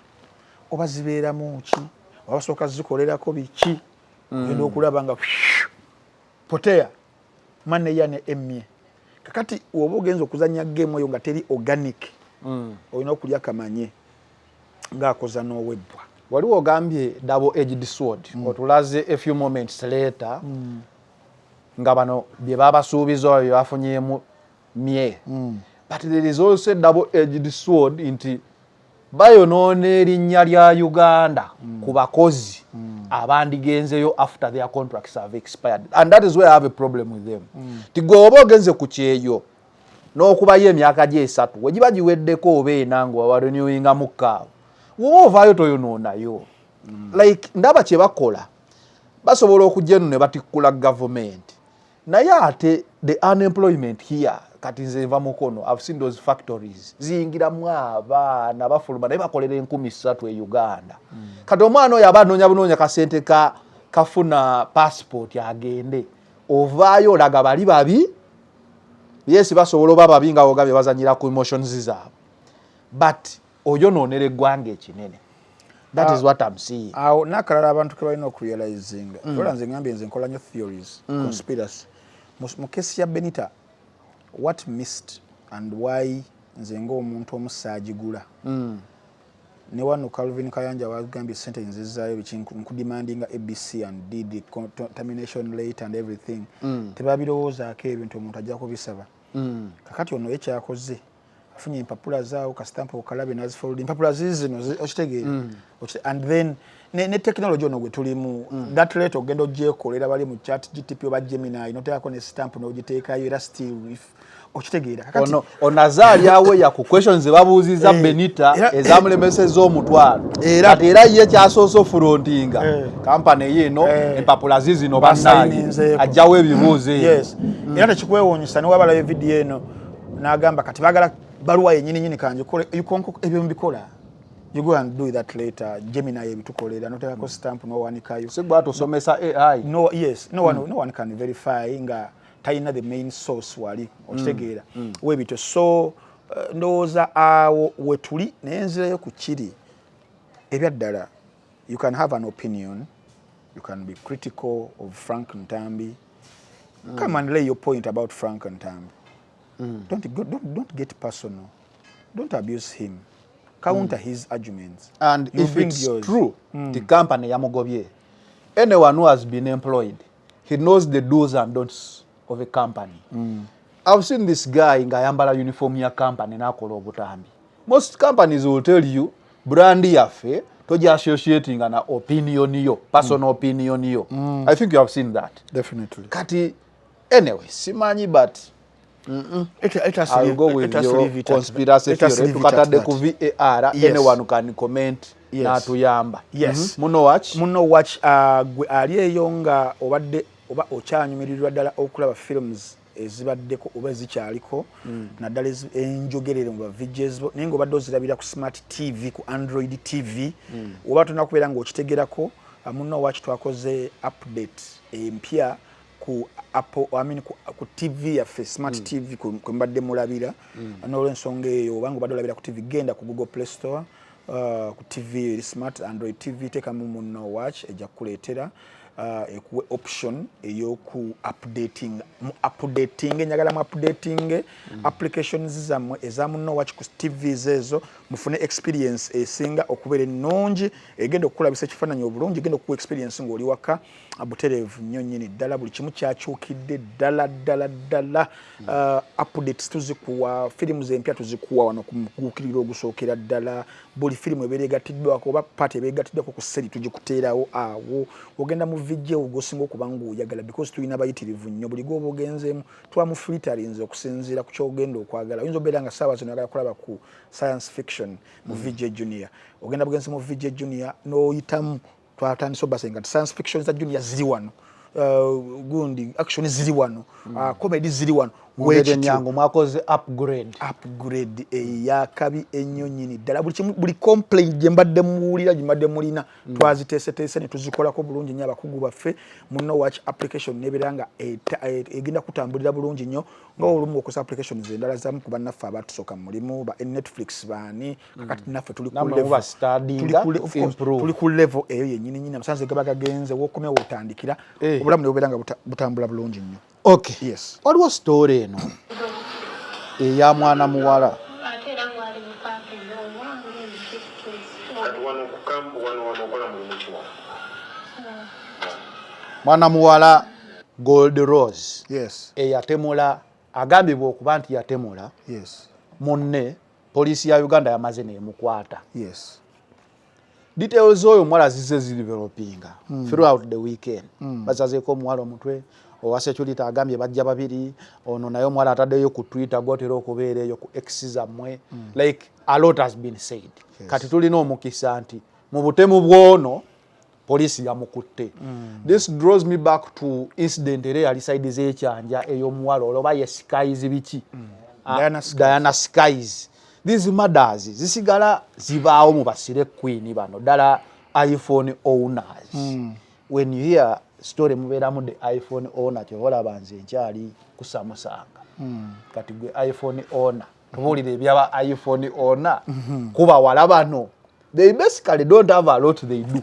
oba zibeeramu ki, oba basooka zikolerako biki, ogenda okulaba nga potea maneya ne emmye. Kakati oba ogenza okuzanya game eyo nga teri organic, olina okulya kamanye ng'akoza n'owebbwa. Waliwo ogambye double edged sword. Otulaze a few moments later. Nga bano bye babasuubiza oba bye bafunyeemu mye. But there is also a double edged sword nti bayonoona erinnya lya Uganda ku bakozi abandigenzeyo after their contracts have expired, and that is where I have a problem with them. Ti gwe oba ogenze ku kyeyo n'okubayo emyaka gye 3, we giba giweddeko oba 4 nga warenewingamu kaawo, woba ovaayo toyonoonayo. Like ndaba kye bakola, basobola okujja eno ne batikkula gavumenti, naye ate the unemployment here. Kati nze nva Mukono, I've seen those factories ziyingiramu abaana bafuluma naye bakolera 3000 e Uganda. Kati omwana oyo aba anoonya bunoonya kasente ka kafuna passport agende. Ovaayo olaga bali babi. Yes, basobola oba babi nga wogabye bazanyira ku emotions zaabwe, but oyonoonera eggwanga ekinene. That is what I'm seeing. Awo n'akalala abantu ke balina okurealizinga, ola nze ngambye nze nkola nnyo theories, conspiracy. Mu case ya Benita, what missed and why nze ng'omuntu omusaagigula ne wano Calvin Kayanja wagambye sente nzizaayo biki, nkudemandinga ABC and D, the termination late and everything. Tebabirowoozaako ebintu omuntu ajja kubisaba. Kakati ono ye kyakoze, afunye empapula zaawo, kasitampa okalabe nazifold empapula zizino, okitegeera? And then ne technology ono gwe tulimu, that rate ogenda ogyekolera, bali mu Chat GTP oba Gemini, noteekako ne stamp n'ogiteekayo, era still if okitegeera kakati. Ono onazaali aweya ku questions zebabuuzizza Benita ezamulemesezza omutwalo. Kati era ye kyasoose ofrontinga kampani yiino, empapula zizino bannaaye, Basayininzeeko. Ajjawo ebibuuzo ebyo. Yes, era tekikwewuunyisa niwabalayo vidiyo eno n'agamba kati baagala baluwa yenyini nyini kanjikole ebyo mbikola. You go and do that later. Gemini ebitukolera, noteekako stamp nowanikayo. Si gwe atusomesa AI? No, yes, no one, no one can verify nga talina the main source wali, okitegeera? Webityo. So ndowooza awo wetuli, naye nzirayo ku kiri ebyaddala, you can have an opinion, you can be critical of Frank Ntambi. Come and lay your point about Frank Ntambi. Don't get personal, don't abuse him, counter his arguments. And You if bring it's yours. true the company yamugobye, anyone who has been employed, he knows the do's and don'ts of a company. I've seen this guy ng'ayambala uniform ya company n'akola obutambi. Most companies will tell you, brand yaffe toja associatinga na opinion yo, personal opinion yo. I think you have seen that. Definitely. Kati anyway, simanyi, but Let us I'll leave, go with let us your leave it at conspiracy let us theory. Leave it at Tukatadde that. ku VAR. Anyone can comment n'atuyamba. Muno watch. Muno watch, gwe ali eyo nga obadde oba okyanyumirirwa ddala okulaba films ezibaddeko oba ezikyaliko, naddala enjogerere mu ba VJs bo, naye nga obadde ozirabira ku smart TV, ku Android TV, oba tolina kubeera ng'okitegerako. Muno watch twakoze update empya ku Apple, I mean, ku TV yaffe, smart TV kwe mbadde mulabira. N'olwensonga eyo, obanga obadde olabira ku TV, genda ku Google Play Store, ku TV eri smart Android TV, teekamu Muno Watch, ejja kukuleetera, ekuwe option ey'oku updating. Mu updating, njagala mu updating applications zammwe eza Muno Watch ku TVs ezo, mufune experience esinga okubeera ennungi, egenda okukulabisa ekifaananyi obulungi, egenda okukuwa experience ng'oli waka butereevu nnyo nnyini ddala. Buli kimu kyakyukidde ddala ddala ddala. Updates tuzikuwa, firimu empya tuzikuwa wano ku muguukiriro ogusookera ddala. Buli firimu ebeera egattiddwako oba part ebeera egattiddwako ku series tugikuteerawo awo. Ogenda mu VJ gosinga okuba ng'oyagala, because tulina bayitirivu nnyo. Buli gwoba ogenzeemu twamufilitarinze okusinziira ku kyogenda okwagala. Oyinza obeera nga saawa zino oyagala kulaba ku science fiction mu VJ Junior, ogenda bugenzi mu VJ Junior n'oyitamu. Twatandise obasenga nti science fiction za Junior ziri wano, gundi action ziri wano, comedy ziri wano. Mu ngeri Bwekityo. enyangu mwakoze upgrade. Upgrade eyakabi ennyo nnyini ddala. Buli kimu, buli complaint gye mbadde muwulira, gye mbadde mulina, twaziteeseteese ne tuzikolako bulungi nnyo abakugu baffe. Muno Watch application nebeera nga egenda kutambulira bulungi nnyo nga olumu okozesa applications endala zamu ku bannaffe abatusooka mu mulimu, ba Netflix baani. Kakati naffe tuli ku Nammwe level- muba studying tuli ku to of course, improve. tuli ku level eyo yennyini nyini. Amasanze gaba gagenze, wokomyewo otandikira, obulamu ne bubeera nga butambula bulungi nnyo. Okay. Yes. Waliwo story eno eya mwana muwala. Ate era ngwali mu paaka owange emikisukisi. Kati wano ku kampu wano, wano okola mulimu ki wano? Mwana muwala. Gold Rose Yes. Eyatemula, agambibwa okuba nti yatemula munne, poliisi ya Uganda yamaze nemukwata. Details oyo omuwala zize zidevelopinga throughout the weekend. Basazeeko omuwala omutwe, owa security agambye bajja babiri. Ono naye omuwala ataddeyo ku Twitter, gwotera okubeera eyo ku X zammwe. Like, a lot has been said. Kati tulina omukisa nti mu butemu bwono poliisi yamukutte. This draws me back to incident era eyali side z'ekyanja ey'omuwala olwo ye Skies biki. Ah, Diana Skies. Diana Skies. These murders zisigala zibaawo mu ba slay queen bano ddala iPhone owners. When you hear story mubeeramu the iPhone owner, kyova olaba nze nkyali kusamusanga. Kati gwe iPhone owner, tubuulire ebyaba iPhone owner kuba wala bano. They basically don't have a lot they do,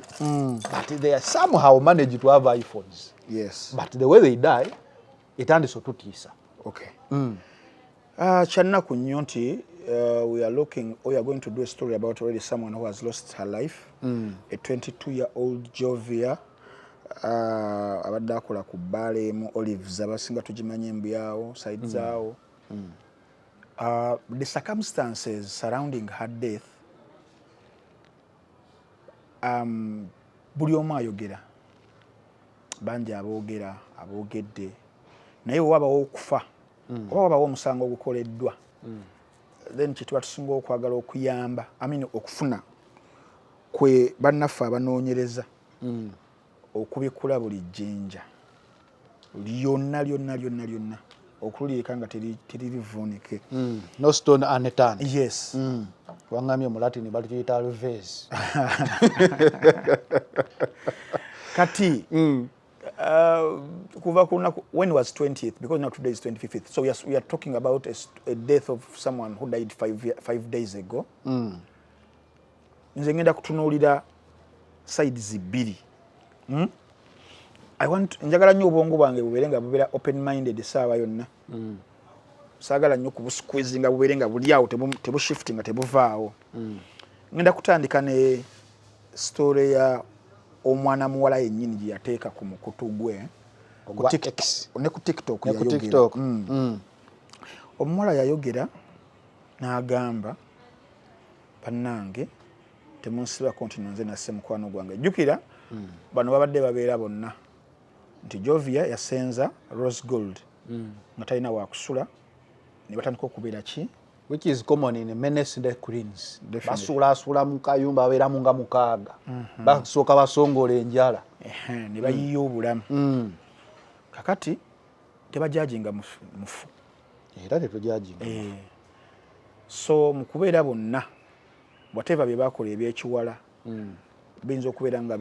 but they are somehow manage to have iPhones. But the way they die etandise otutiisa. Okay. Kyannaku nnyo nti we are looking, we are going to do a story about already someone who has lost her life, a 22 year old Jovia, abadde akola ku bbaala emu Olives, abasinga tugimanyi embyawo side zaawo. The circumstances surrounding her death, buli omu ayogera, bangi aboogera, aboogedde, naye wewabawo okufa oba wabawo omusango ogukoleddwa, then kyetuba tusinga okwagala okuyamba, I mean, okufuna kwe bannaffe abanoonyereza okubikula buli jjinja lyonna lyonna lyonna lyonna okulireka nga teririvuunike. No stone unturned. Yes. Waŋŋambye mu Latin balikiyita reverse. Kati kuva ku lunaku when was 20th, because now today is 25th, so we are talking about a death of someone who died 5 days ago. Nze ngenda kutunuulira sides bbiri, I want, njagala nnyo obwongo bwange bubeere nga bubeera open minded essaawa yonna. Saagala nnyo kubusqueezinga bubeere nga buli awo tebushiftinga, tebuvaawo. Ngenda kutandika ne story ya omwana muwala yennyini gye yateeka ku mukutu gwe ku Ogwa X, ne ku TikTok. Ne ku Yayogera. TikTok. Omuwala yayogera n'agamba, "Bannange, temunsibako nti nze nasse mukwano gwange." Jjukira bano babadde babeera bonna nti Jovia yasenza Rose Gold nga talina wakusula, ne batandika okubeera ki. Which is common in many slay queens. Definitely. Basuulaasuula mu kayumba, babeeramu nga mukaaga, basooka basongola enjala. Ehe, ne bayiiya obulamu. Kakati tebajajinga mufu, mufu. Era tetujajinga. Eh, so mu kubeera bonna, whatever bye bakola ebyekiwala biyinza okubeera nga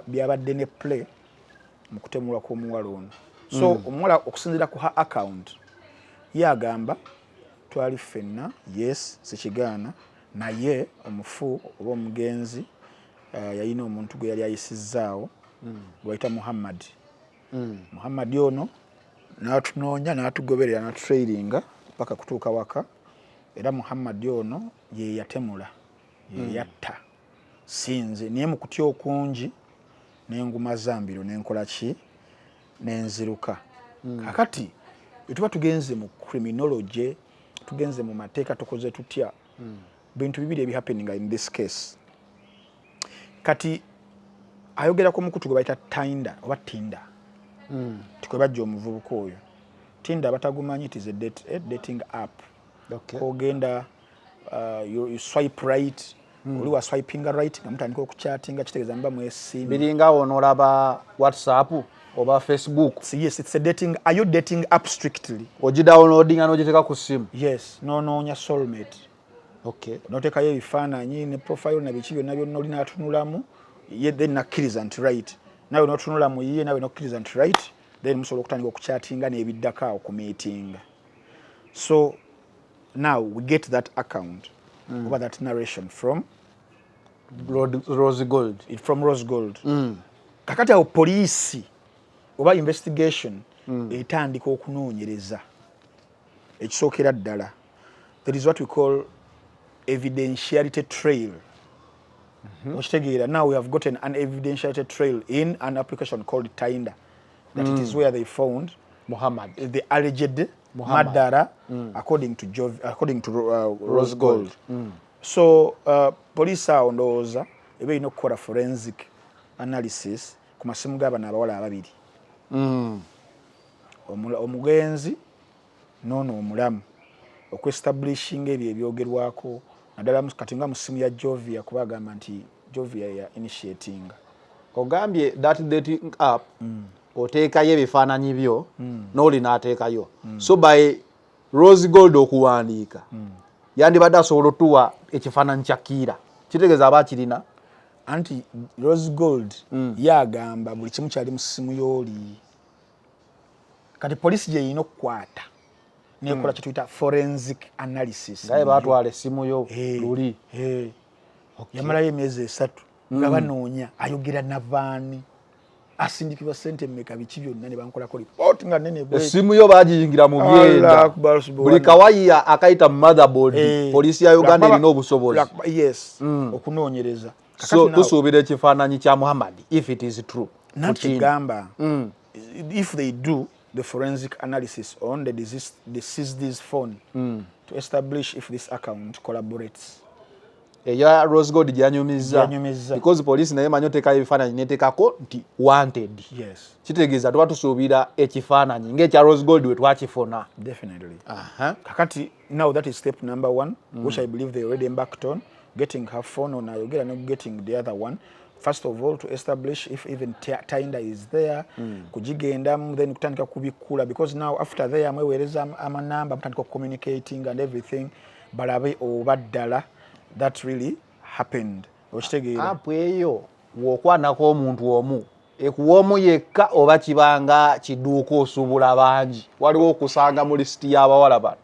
byabadde ne play mu kutemulwa kw'omuwala ono. So omuwala, okusinziira ku her account, ye agamba, "Twali ffenna, yes, sikigaana, naye omufu oba omugenzi yalina omuntu gwe yali ayisizzaawo gwe bayita Muhammad. Muhammad ono n'atunoonya, n'atugoberera, n'atutrailinga paka kutuuka waka, era Muhammad ono ye yatemula, ye yatta, sinze. Naye mu kutya okungi n'enguma zambiro nenkola ki, nenziruka." Kakati bwe tuba tugenze mu criminology, tugenze mu mateeka, tukoze tutya, bintu bibiri ebihappeninga in this case. Kati ayogera ku mukutu gwe bayita Tinder oba Tinder, tikwe bajja omuvubuka oyo. Tinder abatagumanyi, it is a dating app. Ogenda, you swipe right. Oli wa swipinga right nga mutandika okuchatinga, kitegeeza muba mwesiimye. Biringa onolaba WhatsApp oba Facebook. Yes, it's a dating, are you dating app strictly. Ogidownloadinga n'ogiteeka ku ssimu. Yes, nonoonya soulmate. Noteekayo ebifaananyi ne profile na biki byonna byonna, oli n'atunulamu ye, then nakkiriza nti right, nawe notunula mu ye, nawe nokkiriza nti right, then musobola okutandika okuchatinga n'ebiddako awo ku meetinga. So now we get that account oba that narration from Rose Gold. From Rose Gold. Kakati awo poliisi oba investigation etandika okunoonyereza. Ekisookera ddala, there is what we call evidentiality trail. Okitegeera? Now we have gotten an evidentiary trail in an application called Tinder, that it is where they found Muhammad, the alleged Muhammad. Murderer, according to Rose Gold. Gold. So police awo ndowooza eba erina okukola forensic analysis ku masimu g'abano abawala ababiri, omugenzi noono omulamu, okuestablishinga ebyo ebyogerwako, naddala kati nga mu simu ya Jovia, kuba agamba nti Jovia ya initiatinga. Ogambye that dating app oteekayo ebifaananyi byo n'oli n'ateekayo. So by Rose Gold okuwandiika, yandibadde asobola otuwa ekifaananyi kya Kiira, kitegeeza aba akirina. Anti Rose Gold yagamba buli kimu kyali mu simu y'oli. Kati poliisi gyeyina okukwata nekola kyetuyita forensic analysis. Ngaye batwala essimu yo luli. Yamalayo emyezi 3 nga banoonya ayogera navaani, asindikibwa sente mmeka, biki byonna, ne bankolako ripooti nga nene bweti. Essimu yo bagiyingira mu Allah byenda Akbar, subhana. Buli kawayiya akayita mu motherboard. Poliisi ya Uganda erina obusobozi. Yes, okunoonyereza. So tusuubira ekifaananyi kya Muhammad, if it is true. Nanti Ku Tinder. Kigamba if they do the forensic analysis on the deceased's phone to establish if this account collaborates. Eya Rose Gold gyanyumizza. Gyanyumizza. Because poliisi naye manyi oteekayo ebifaananyi neteekako nti wanted. Kitegeeza tuba tusuubira ekifaananyi ng'ekya Rose Gold we twakifuna. Definitely. Aha. Kakati now that is step number one, which I believe they already embarked on, getting her phone on ayogera ne getting the other one. First of all, to establish if even Tinder is there, kugigendamu, then kutandika kubikula, because now after there mweweereza amanamba, mutandika communicating and everything, balabe oba ddala that really happened. Okitegeera? App eyo w'okwanako omuntu omu, ekuwa omu yekka oba kibanga kiduuka osuubula bangi? Waliwo okusanga mu lisiti y'abawala bano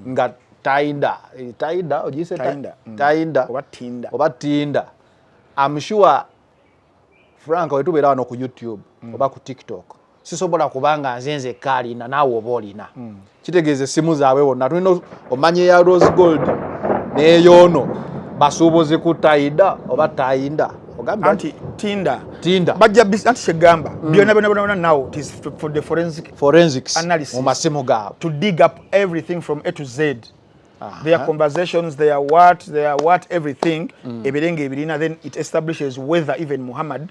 nga Tainda, Tainda ogiyise Tinder. Tainda. Oba Tinder. Oba Tinder. I'm sure, Frank, wetubeera wano ku YouTube oba ku TikTok, sisobola kubanga nze nzekka alina, naawe oba olina. Kitegeeza essimu zaabwe bonna tulina omanya eya Rose Gold n'eyoono basuubuzi ku Taida oba Tainda. Ogambye Anti Tinder. Tinder. Bajja anti kyegamba byonna byonna byonna, now it is for the forensic forensics analysis. Mu masimu gaabwe. To dig up everything from A to Z. Their conversations, their what, everything. Ebirenge ebirina, then it establishes whether even Muhammad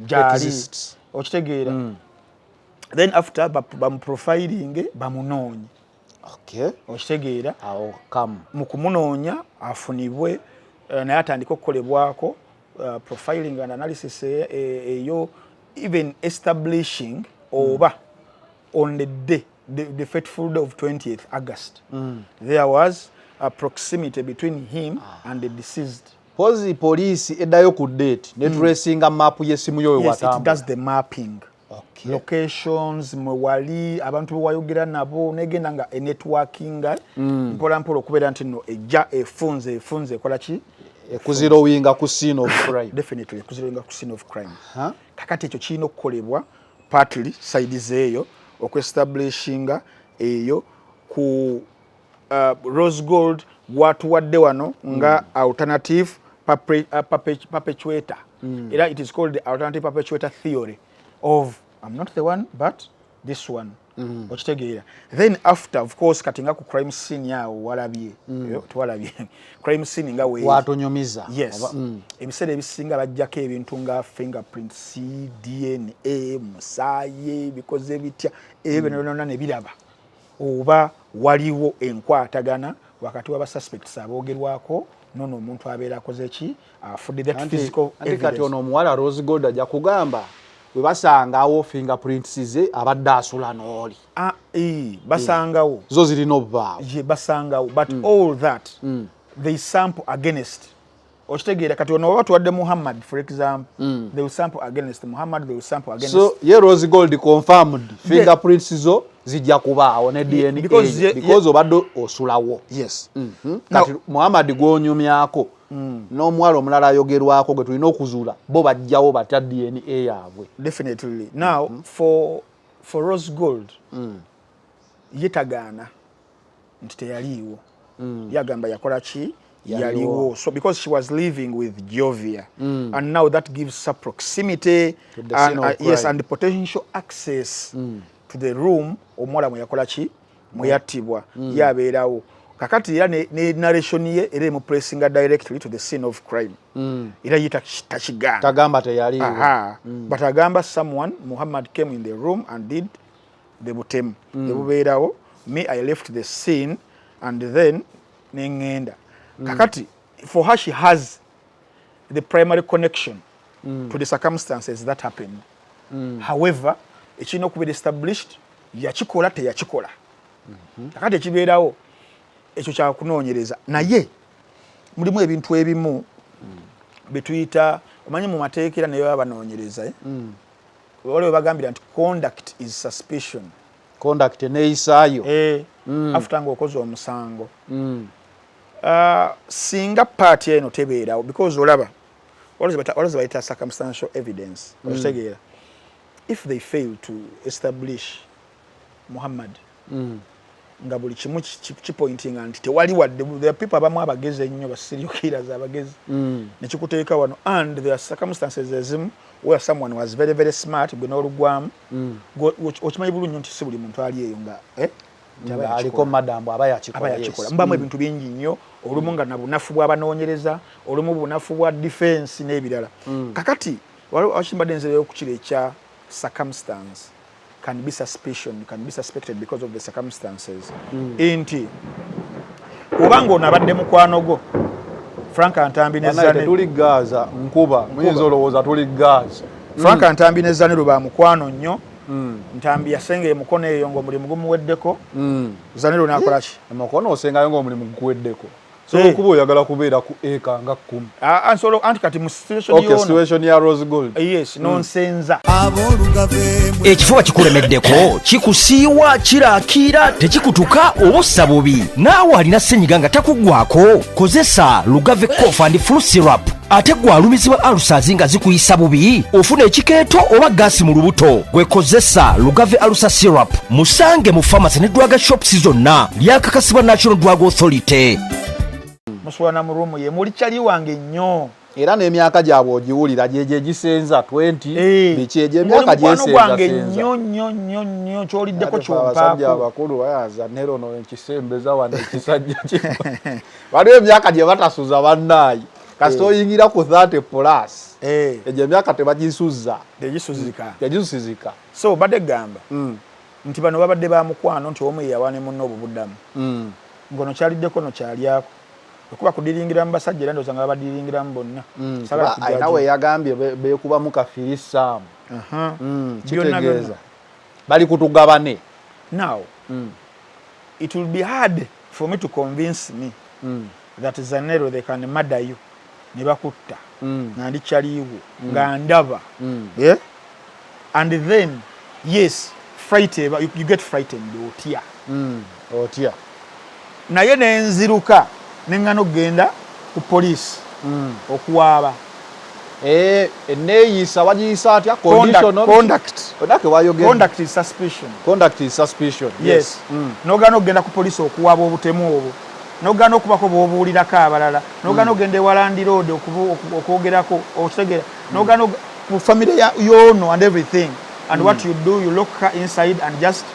gyali. Exists. Okitegeera? Then after bamuprofiling, bamunoonye. Okitegeera? Awo kamu. Mu kumunoonya afunibwe, naye atandike okukolebwako profiling and analysis eyo, even establishing oba on the day, the fateful day of 20th August, there was a proximity between him and the deceased. Pozi poliisi eddayo ku date ne tracinga map y'essimu yo we Yes, it watambula. does the mapping, locations mwe wali, abantu bewayogera nabo, negenda nga enetworkinga mpola mpola okubeera nti no ejja efunze efunze ekola ki. Ekuzeroinga ku scene of crime. Definitely, ekuzeroinga ku scene of crime. Huh? Kakati ekyo kirina okukolebwa partly side zeeyo okuestablishinga eyo ku Rose Gold gwatuwadde wano nga alternative perpetuator. Era it is called the alternative perpetuator theory of I'm not the one but this one. Okitegeera? Then after, of course, kati nga ku crime scene awo walabye. Twalabye crime scene nga we Watunyumiza. Yes. Oba. Ebiseera ebisinga bajjako ebintu nga fingerprints, DNA, musaayi, bikoze bitya ebyo byonna ne biraba oba waliwo enkwatagana wakati w'abasuspects aboogerwako nono omuntu abeera akoze ki, afudde, that physical Anti kati evidence. ono omuwala Rose Gold ajja kugamba bwe basangawo fingerprints ze abadde asula n'oli. Ah, basangawo. Zo zirina obubaawo. Ye basangawo, but all that they sample against, okitegeera? Kati ono oba tuwadde Muhammad, for example, they will sample against Muhammad, they will sample against So ye Rose Gold confirmed fingerprints zo zijja kubaawo ne DNA, because because obadde osulawo. Yes. Kati Muhammad gwonyumyako n'omuwala omulala ayogerwako gwe tulina okuzuula, bo bajjawo batya DNA yaabwe? Definitely. Now for Rose Gold, ye tagaana nti teyaliiwo. Yagamba yakola ki, Yaliwo. So because she was living with Jovia, and now that gives her proximity to the and scene of yes, crime. And potential access to the room omuwala mwe yakola ki, mwe yattibwa. Ye abeerawo kakati era ne narration ye era emuplacinga directly to the scene of crime. Era ye takigaana. Tagamba teyaliiwo. Aha. But agamba someone, Muhammad, came in the room and did the butemu. Ebubeerawo, me, I left the scene and then neŋŋenda. Kakati for her, she has the primary connection to the circumstances that happened. However, ekirina okubeera established, yakikola, teyakikola. Kakati ekibeerawo ekyo kyakunoonyereza, naye mulimu ebintu ebimu betuyita, omanyi mu mateeka era naye baba banoonyereza, eh? Waliwo bagambira nti conduct is suspicion. Conduct, neeyisaayo. Eh, after ng'okoze omusango. Singa part eno tebeerawo, because olaba waliwo ze bayita circumstantial evidence, okitegeera? If they fail to establish Muhammad, nga buli kimu kipointinga nti tewali wadde, there are people abamu abagezi ennyo, ba serial killers abagezi, nekikuteeka wano, and there are circumstances ezimu where someone was very very smart, gwe n'olugwamu. Okimanyi bulungi nti si buli muntu ali eyo nga, eh, nti aba Nga aliko yakikola. Madamu aba yakikola. Aba yakikola. Mubamu ebintu bingi nnyo, olumu nga na bunafu bw'abanoonyereza, olumu bunafu bwa defense n'ebirala. Kakati waliwo akimbadde nzereyo ku kiro ekya circumstance can be suspicion, can be suspected because of the circumstances, nti obanga ono abadde mukwano gwo Frank Ntambi ne Banaye, Zane. Tetuli Gaza, nkuba muyinza olowooza tuli Gaza. Frank Ntambi ne Zanero ba mukwano nnyo. Ntambi yasenga emukono eyo ng'omulimu gumuweddeko. Zanero n'akola ki? Emukono osengayo ng'omulimu gukuweddeko? So Eh. okuba oyagala kubeera ku eka nga 10. Ah, ah, nsobola, anti kati mu situation yono. Situation ya Rose Gold. Yes, nonsenza. Ekifuba kikulemeddeko, kikusiiwa, kirakiira, tekikutuka oba ossa bubi, naawe alina ssenyiga nga takuggwako, kozesa Lugave Cough and Flu Syrup. Ate gwe alumizibwa ulcers nga zikuyisa bubi, ofuna ekikeeto oba gaasi mu lubuto, gwe kozesa Lugave Ulcer Syrup. Musange mu pharmacy ne drug shops zonna. Lyakakasibwa National Drug Authority. Musula mu room ye, muli kyali wange nnyo. Era n'emyaka gyabwe ogiwulira, gyegyo egisenza 20. Eh, Biki egyo ng'oli emyaka mukwano gwange gyesenzasenza. nnyo nnyo nnyo nnyo, kyoliddeko Ate fe abasajja kyompaako. abakulu bayaza nero no ekisembeza wano ekisajja waliwo emyaka gye batasuza bannaayi, kasita oyingira ku 30 plus, egyo emyaka tebagisuza. Tegisuzika. Tegisuzika. So badde gamba nti bano babadde ba mukwano, nti omu yeyawa ne munne obubuddamu, ngono kyaliddeko no kyalyako, okuba kudiringiramu basajja, era ndowooza nga babadiringiramu bonna. Saagala Kuba alina we yagambye beekubamu kafirisaamu. Aha. Byonna. Kitegeeza bali kutugabane. Now it will be hard for me to convince me that Zanero, they can murder you, ne bakutta nga ndi kyaliiwo nga ndaba, yeah? And then yes, fright you get frightened, otya. Otya. Naye nenziruka neŋŋana okugenda ku poliisi okuwaaba. Eh, eneeyisa bagiyisa atya? Conduct, conduct. Onake wayogedde. Conduct is suspicion. Conduct is suspicion. Yes. Nogaana okugenda ku poliisi okuwaaba obutemu obwo, nogaana okubako bw'obuulirako abalala, nogaana okugenda ewa landlord okwogerako, okitegeera? Nogaana ku family yoono and everything, and what you do, you lock her inside and just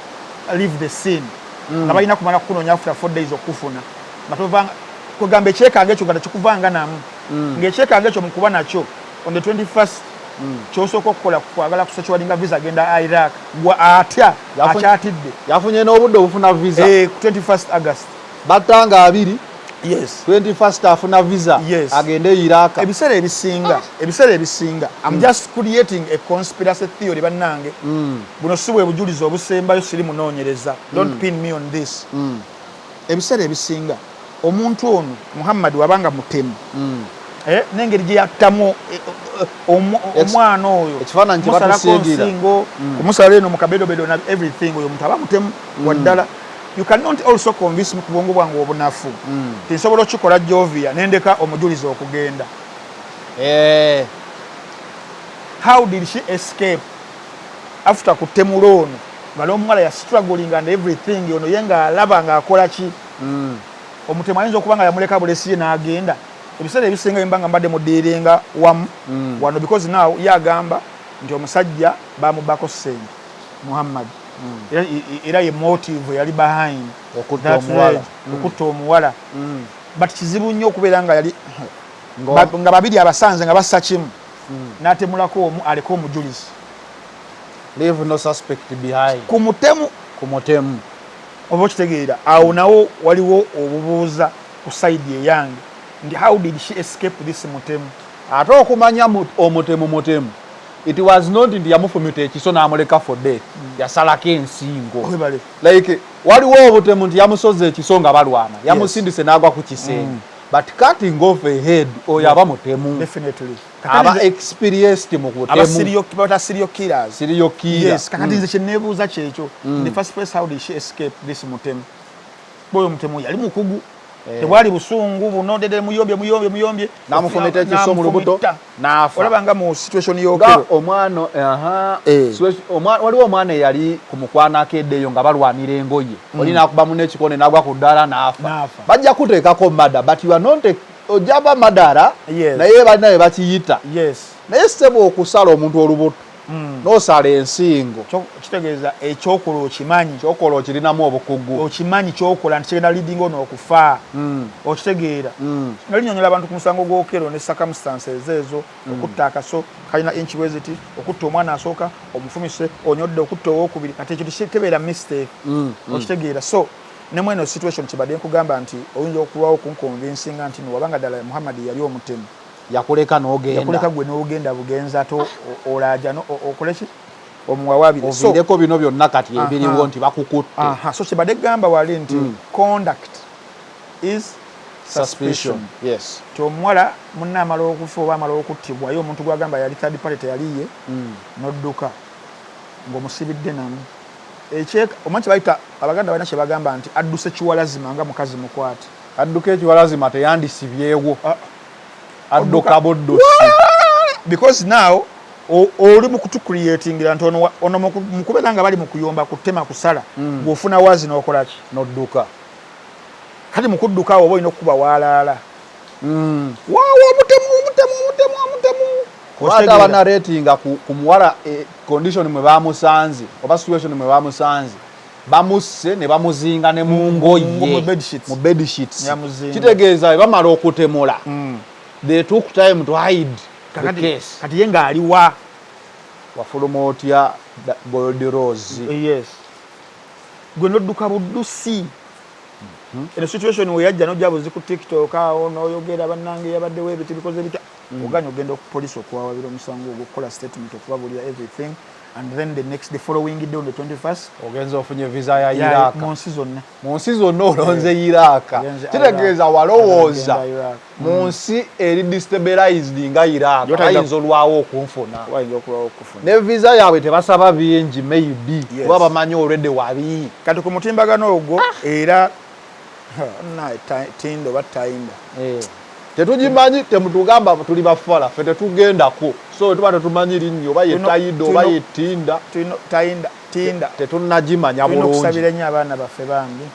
leave the scene, nga balina kumala kukunoonya after 4 days okufuna, nga tovanga kugamba ekyekanga ekyo nga tekikuvanga namu, ng'ekyekanga ekyo mukuba nakyo on the 21st, kyosooka okukola kwagala kusecuringa visa agenda Iraq. Gwa atya? Akyatidde. Yafunye n'obudde obufuna visa. Eh, 21st August. Battanga 20. Yes. 21st afuna visa. Yes. Agende e Iraq. Ebiseera ebisinga I'm just creating a conspiracy theory, bannange. Buno si bwe bujulizi obusembayo, siri munoonyereza, don't pin me on this. Ebiseera ebisinga omuntu ono Muhammad wabanga mutemu, eh, n'engeri gye yattamu omwana oyo, Ekifaananyi kye kumusalako batusiigira. nsingo, kumusala eno mu kabedobedo na everything, oyo omuntu aba mutemu waddala. You cannot also convince me ku bwongo bwange obunafu tinsobola okukikola Jovia nendeka omujulizi okugenda. Eh, How did she escape after kutemula ono, nga n'omuwala ya struggling and everything, ono ye ng'alaba ng'akola ki? Omutemu ayinza okuba nga yamuleka bulesi ye n'agenda. Ebiseera ebisinga bye mba nga mbadde mudiiringa wamu wano, because now ye agamba nti omusajja bamubbako ssente, Muhammad, era ye motive yali behind okutta that omuwala. rage, okutta omuwala. But kizibu nnyo okubeera nga yali nga babiri abasanze nga bassa kimu, n'atemulako omu aleke omujulizi. Leave no suspect behind. Ku mutemu. Ku mutemu. Oba okitegeera, awo nawo waliwo obubuuza ku side eyange nti how did she escape this mutemu? Ate okumanya omutemu mutemu, it was not nti yamufumita ekiso n'amuleka for death. Yasalako ensingo. Webale. Like waliwo obutemu nti yamusoza ekiso nga balwana, yamusindise n'agwa ku kisenge, but cutting off a head, oyo aba mutemu. Definitely. Aba experienced mu aba butemu. Serial, bata serial killers. Serial killer. Yes. Kakati nze kyeneebuuza kyekyo, in the first place, how did she escape this mutemu? Boyo omutemu yali mukugu. Tebwali busungu buno dede, muyombye, muyombye, muyombye. N'amufumita ekiso mu lubuto, N'amufumita. N'afa. Olaba nga mu situation nga y'Okello. Omwana, aha. Waliwo omwana eyali ku mukwanako eddeeyo nga balwanira engoye, oli n'akubamu n'ekikone n'agwa ku ddaala n'afa. N'afa. Bajja kuteekako murder, but you are not ojaba murderer. Naye balina bye bakiyita. Naye ssebo, okusala omuntu olubuto n'osala ensingo, Kitegeeza ekyokola okimanyi. Kyokola okirinamu obukugu. Okimanyi kyokola nti kigenda leading ono okufa. Okitegeera? Nga linyonyola abantu ku musango gw'Okello ne circumstances ezo, okutta akaso kalina inch bweziti, okutta omwana asooka omufumise, onyodde okutta owokubiri. Kati ekyo tekitebeera mistake. Okitegeera? So ne mweno situation kibadde nkugamba nti oyinza okulwawo okunconvincinga nti no wabanga ddala Muhammad yali omutemu, yakuleka n'ogenda. Yakuleka gwe n'ogenda bugenzi, ate olaja okole ki? Omuwawaabire. So oviireko bino byonna kati ebiriwo nti bakukutte. Aha, so kyebadde gamba wali nti conduct is suspicion. Suspicion, yes. Ti omuwala munne amala okufa oba amala okuttibwa, ye omuntu gwagamba yali third party teyaliye, nodduka ng'omusibidde namu. Omanyi kyebayita, Abaganda balina kyebagamba nti adduse kiwalazima nga mukazi mukwate. Adduka ekiwalazima teyandisibyewo. Adduka buddusi. Because now oli mu kutucreatingira nti ono mu kubeera nga bali mu kuyomba, kutema, kusala, ng'ofuna wazi n'okola ki? Nodduka. Kati mu kudduka awo oba olina okukuba waalaala, waawa, omutemu, omutemu, omutemu, omutemu. Kuba ate abanaretinga ku muwala, condition mwe bamusanze oba situation mwe bamusanze, bamusse ne bamuzinga ne mu ngoye. Mu bed sheets. Mu bed sheets. Yamuzinga. Kitegeeza bwe bamala okutemula, they took time to hide the case. Kati ye ng'aliwa? Wafuluma otya Gold Rose? Yes, gwe nodduka buddusi. Eno situation weyajja, nojja buzi ku TikTok awo noyogera, bannange yabaddewo ebiti bikoze bitya, oganya ogenda ku police okuwawabira omusango ogwo, okukola statement, okubabulira everything, and then the next, the following day, on the 21st, Ogenza ofunye visa ya Iraq. Mu nsi zonna. Mu nsi zonna olonze Iraq. Ogenze. Kitegeeza Iraq. walowooza Ogenda Iraq. mu nsi eri destabilized nga Iraq bayinza olwawo okunfuna. Wayinza okulwawo okufuna. Ne visa yaabwe tebasaba bingi, maybe kuba bamanyi olwedde wabi. Kati ku mutimbagano ogwo era na Tindo oba Tayinda. Eh. Tetugimanyi, temutugamba tuli bafala, ffe tetugendako, so tuba tetumanyi linnya oba ye Tayido oba ye Tinda. Tayinda, Tinda. Tetunnagimanya Tulina bulungi. okusabira nnyo abaana baffe bambi.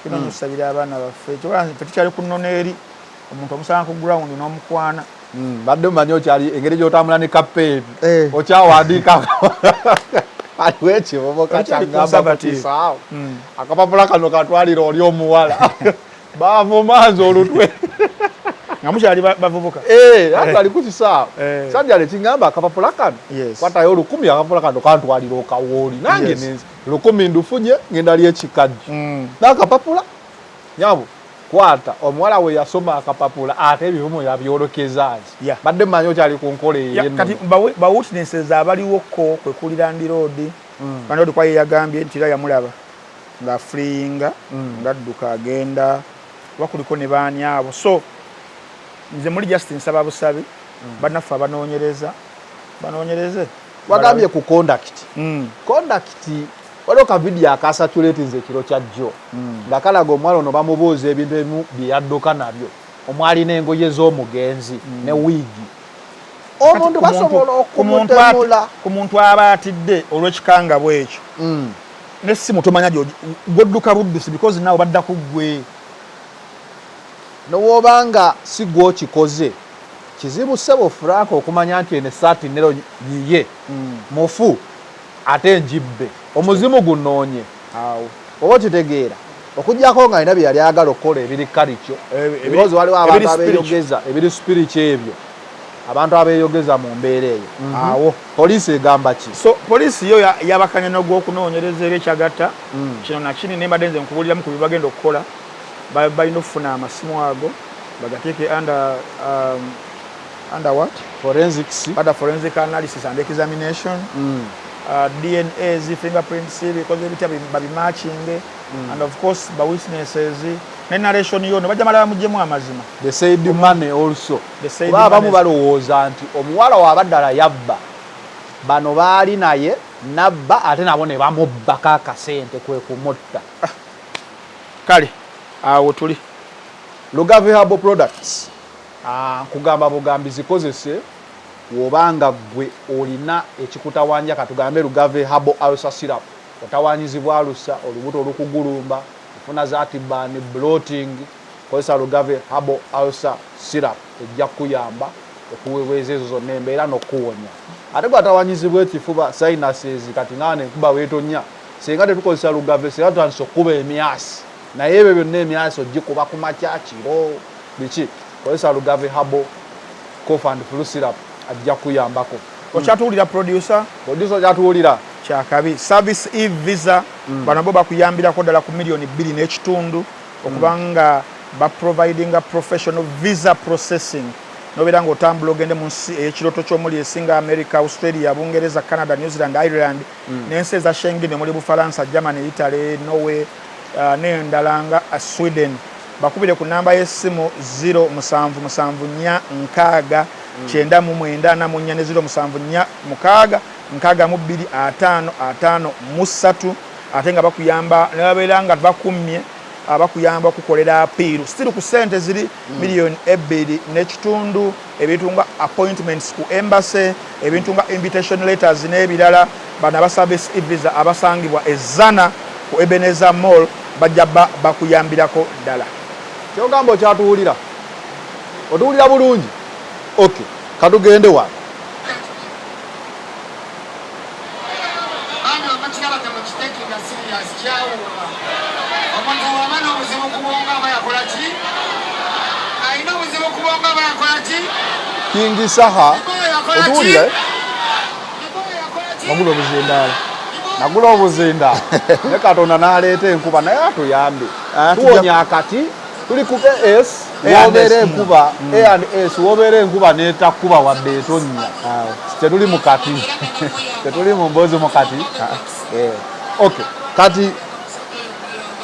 Tulina nnyo okusabira abaana baffe. Kyokka ffe tukyali ku nnono eri omuntu omusanga ku ground n'omukwana. Badde omanyi okyali engeri gy'otambula ne kapeeni okyawandiika, aliwo ekivubuka Okyali kyagamba conservative. kutisaawo akapapula kano katwalira oli omuwala bavumanze olutwe. Nga mukyali bavubuka. Eh, ate ali ku kisaawe. Sajja nekiŋŋamba akapapula kano, kwatayo 1,000, akapapula kano kantwalira okawooli nange. Nenze 1,000 ndufunye, ngenda lyekikajjo n'akapapula. Nyabo, kwata omuwala we yasoma akapapula, ate ebivumo yabyolokeza nti badde mmanyi okyali ku nkola eyo. Yeah, kati ba witnesses abaliwoko kwe kuli landlord. Landlord kwaye yagambye nti era yamulaba ng'afleeinga, ng'adduka agenda, oba kuliko ne baani abo. So nze muli just nsaba busabi bannaffe abanoonyereza banoonyereze. Wagambye ku conduct. Conduct, waliwo ka vidiyo akasatulatinze ekiro kya jjo nga kalaga omuwala ono bamubuuza ebintu ebimu bye yadduka nabyo, omwali n'engoye z'omugenzi ne wiigi. Omuntu basobola okumutemula. Ku muntu aba atidde olw'ekikangabwa ekyo. Nessimu tomanya gwodduka buddusi because nawe badda ku ggwe. Newooba nga si gwokikoze, kizibu ssebo Frank okumanya nti eno essaati nero yiye mufu ate njibbe omuzimu gunoonye oba okitegeera, okuggyako nga alina bye yali ayagala okukola ebiri kalikyo, because waliwo abantu abeeyogeza ebiri spiritual, ebyo abantu abeeyogeza mu mbeera eyo. Awo poliisi egamba ki? So poliisi yo yabakanya n'ogwokunoonyereza era ekyagatta kino nakini, naye mbadde nze nkubuliramu ku bye bagenda okukola. Balina okufuna amasimu ago bagateeke under what? Forensics. Under forensic analysis and examination. DNAs, fingerprints, bikoze bitya, babimatchinge and of course ba witnesses ne narration yo ne bajja mala bamugyemu amazima. The said money also. Kuba abamu balowooza nti omuwala waba ddala yabba, bano baali naye nabba, ate nabo ne bamubbako akasente kwe kumutta. Kale awo tuli. Lugave Herbal Products, nkugamba bugambi zikozese wobanga ggwe olina ekikutawanja. Katugambe Lugave Herbal Ulcer Syrup, otawanyizibwa alusa, olubuto olukugulumba, ofuna zatibani, bloating, kozesa Lugave Herbal Ulcer Syrup, ejja kukuyamba okuweweeza ezo zonna embeera n'okukuwonya. Ate gwe atawanyizibwa ekifuba, sinuses, kati nga enkuba weetonya, singa tetukozesa Lugave, singa tutandise okukuba emyasi, naye ebyo byonna emyasi ogikuba ku makya, kiro, biki, kozesa Lugave Herbal Cough and Flu Syrup, ajja kukuyambako. Okyatuwulira, producer? Producer, okyatuwulira? Kyakabi. Service e visa, bano bo bakuyambirako ddala ku 2.5 miliyoni okubanga baprovidinga professional visa processing, nobeera ng'otambula ogende mu nsi ey'ekiroto ky'omuli esinga America, Australia, Bungereza, Canada, New Zealand, Ireland n'ensi eza Schengen omuli Bufalansa, Germany, Italy, Norway, n'endala nga Sweden. Bakubire ku namba y'essimu 0774 60 99 44 ne 0746 62 50 53. Ate nga bakuyamba ne babeera nga bakummye, abakuyamba okukolera appeal still ku ssente ziri 2.5 miliyoni, ebintu nga appointments ku embassy, ebintu nga invitation letters n'ebirala. Bano aba Service e-Visa abasangibwa ezana ku Ebenezer Mall bajja bakuyambirako ddala. Kyogamba okyatuwulira, otuwulira bulungi? Ok, katugende wano. Bambi omukiraba temukitekinga serious, kyawuuma. Omuntu waba n'obuzibu ku bwongo aba yakola ki? Alina obuzibu ku bwongo aba yakola ki? King Saha, otuwulira, eh? Wagula obuzindaalo. Nagula obuzinda ne Katonda n'aleeta enkuba, naye atuyambe. Tuwonya akati tuli ku as wobeera enkuba, A and S, wobeera enkuba n'etakuba wadde etonnya, tetuli mu kati, tetuli mu mboozi mu kati. Eh, ok, kati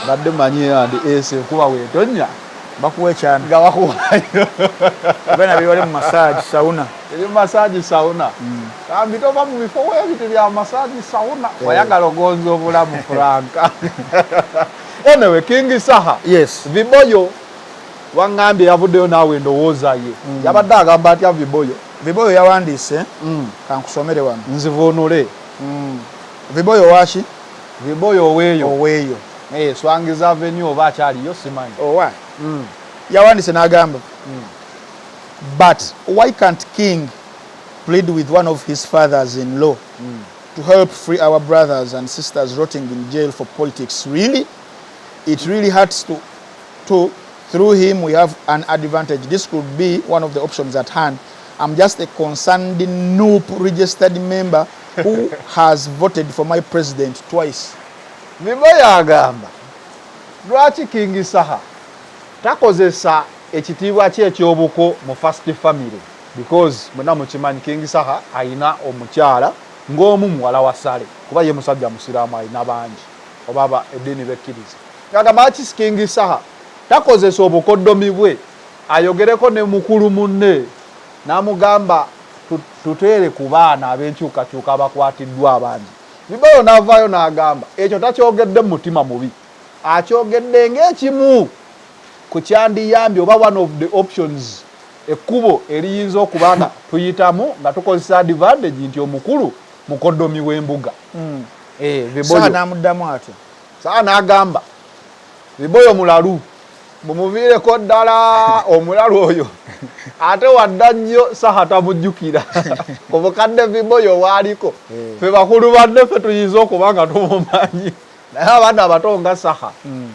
badde manyi A and S enkuba weetonnya bakuwa ekyana. Nga bakuwayo. Oba nabyo bali mu massage sauna. Eri mu massage sauna. Kambi tova mu bifo weebiti bya massage sauna, wayagala ogonza obulamu, Franka. Anyway, King Saha, Viboyo waŋŋambye yavuddeyo naawe endowooza ye. Yabadde agamba atya Viboyo? Viboyo yawandiise, kankusomere wano. Nzivuunule. Viboyo waki? Viboyo oweeyo. Oweeyo. Eh, Swangiza Avenue oba akyaliyo simanyi. Owa yawandiise n'agamba, "But why can't King plead with one of his fathers in law to help free our brothers and sisters rotting in jail for politics? Really, it really hurts to through him we have an advantage. This could be one of the options at hand. I'm just a concerned NUP registered member who has voted for my president twice." Viboyo agamba lwaki King Saha takozesa ekitiibwa kye ekyobuko mu first family, because mwena mukimanyi King Saha ayina omukyala ng'omu muwala wa Sale, kuba ye musajja musiraamu, ayina bangi oba aba eddiini bekkiriza. Agamba lwaki King Saha takozesa obukoddomi bwe ayogereko ne mukulu munne n'amugamba tuteere ku baana ab'enkyukakyuka abakwatiddwa abangi. Viboyo n'avaayo n'agamba ekyo takyogedde mu mutima mubi, akyogedde ng'ekimu ku kyandiyambye oba one of the options, ekkubo eriyinza okuba nga tuyitamu nga tukozesa advantage nti omukulu mukoddomi w'embuga. Eh, Saha n'amuddamu atya? Saha n'agamba Viboyo mulalu, mumuviireko ddala omulalu oyo, ate wadda nnyo Saha tamujjukira ku bukadde Viboyo waaliko. Eh. Ffe bakulu banne ffe tuyinza okuba nga tumumanyi, naye abaana abato nga Saha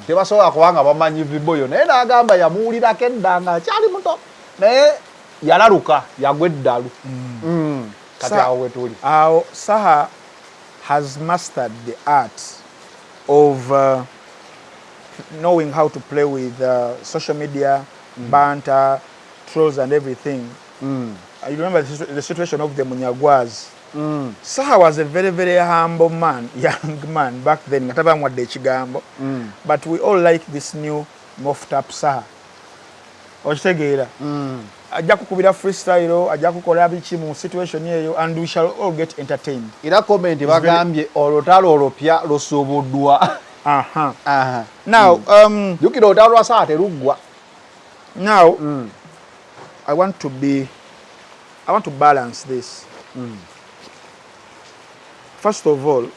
tebasobola kuba nga bamanyi Viboyo. Naye n'agamba yamuwulirako edda nga akyali muto, naye yalaluka yagwa eddalu. Kati awo wetuli awo. Saha has mastered the art of knowing how to play with social media, banter, trolls and everything. You remember the situation of the Munyagwas. Saha was a very, very humble man, young man back then, nga tabamuwadde ekigambo. But we all like this new morphed up Saha. Okitegeera? Ajja kukubira freestyle, ajja kukola biki mu situation eyo, and we shall all get entertained. Era comment bagambye olutalo olupya lusuubuddwa. Aha. Now, Jjukira olutalo lwa Saha teruggwa. Now, I want to balance this. First of all,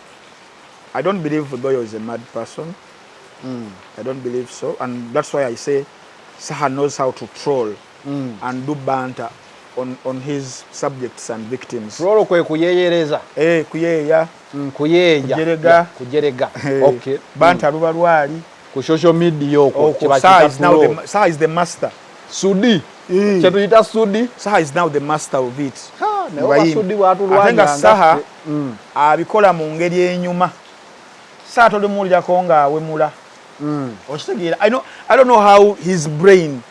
I don't believe Viboyo is a mad person. I don't believe so. And that's why I say Saha knows how to troll and do banter on his subjects and victims. Troll kwe kuyeeyereza. Eh, kuyeeya. Kuyeeya. Kujerega. Kujerega. Eh, banter luba lwali. Ku social media okwo. Okwo, kiba Saha kita is now troll. Saha is the master. Sudi. Eh. Kyetuyita sudi. Saha is now the master of it. Ha, naye Mu oba sudi bayimbi. bwatulwanya Ate nga nga Saha ffe. Abikola mu ngeri enyuma. Saha tolimuwulirako ng'awemula. Okitegeera? I don't know how his brain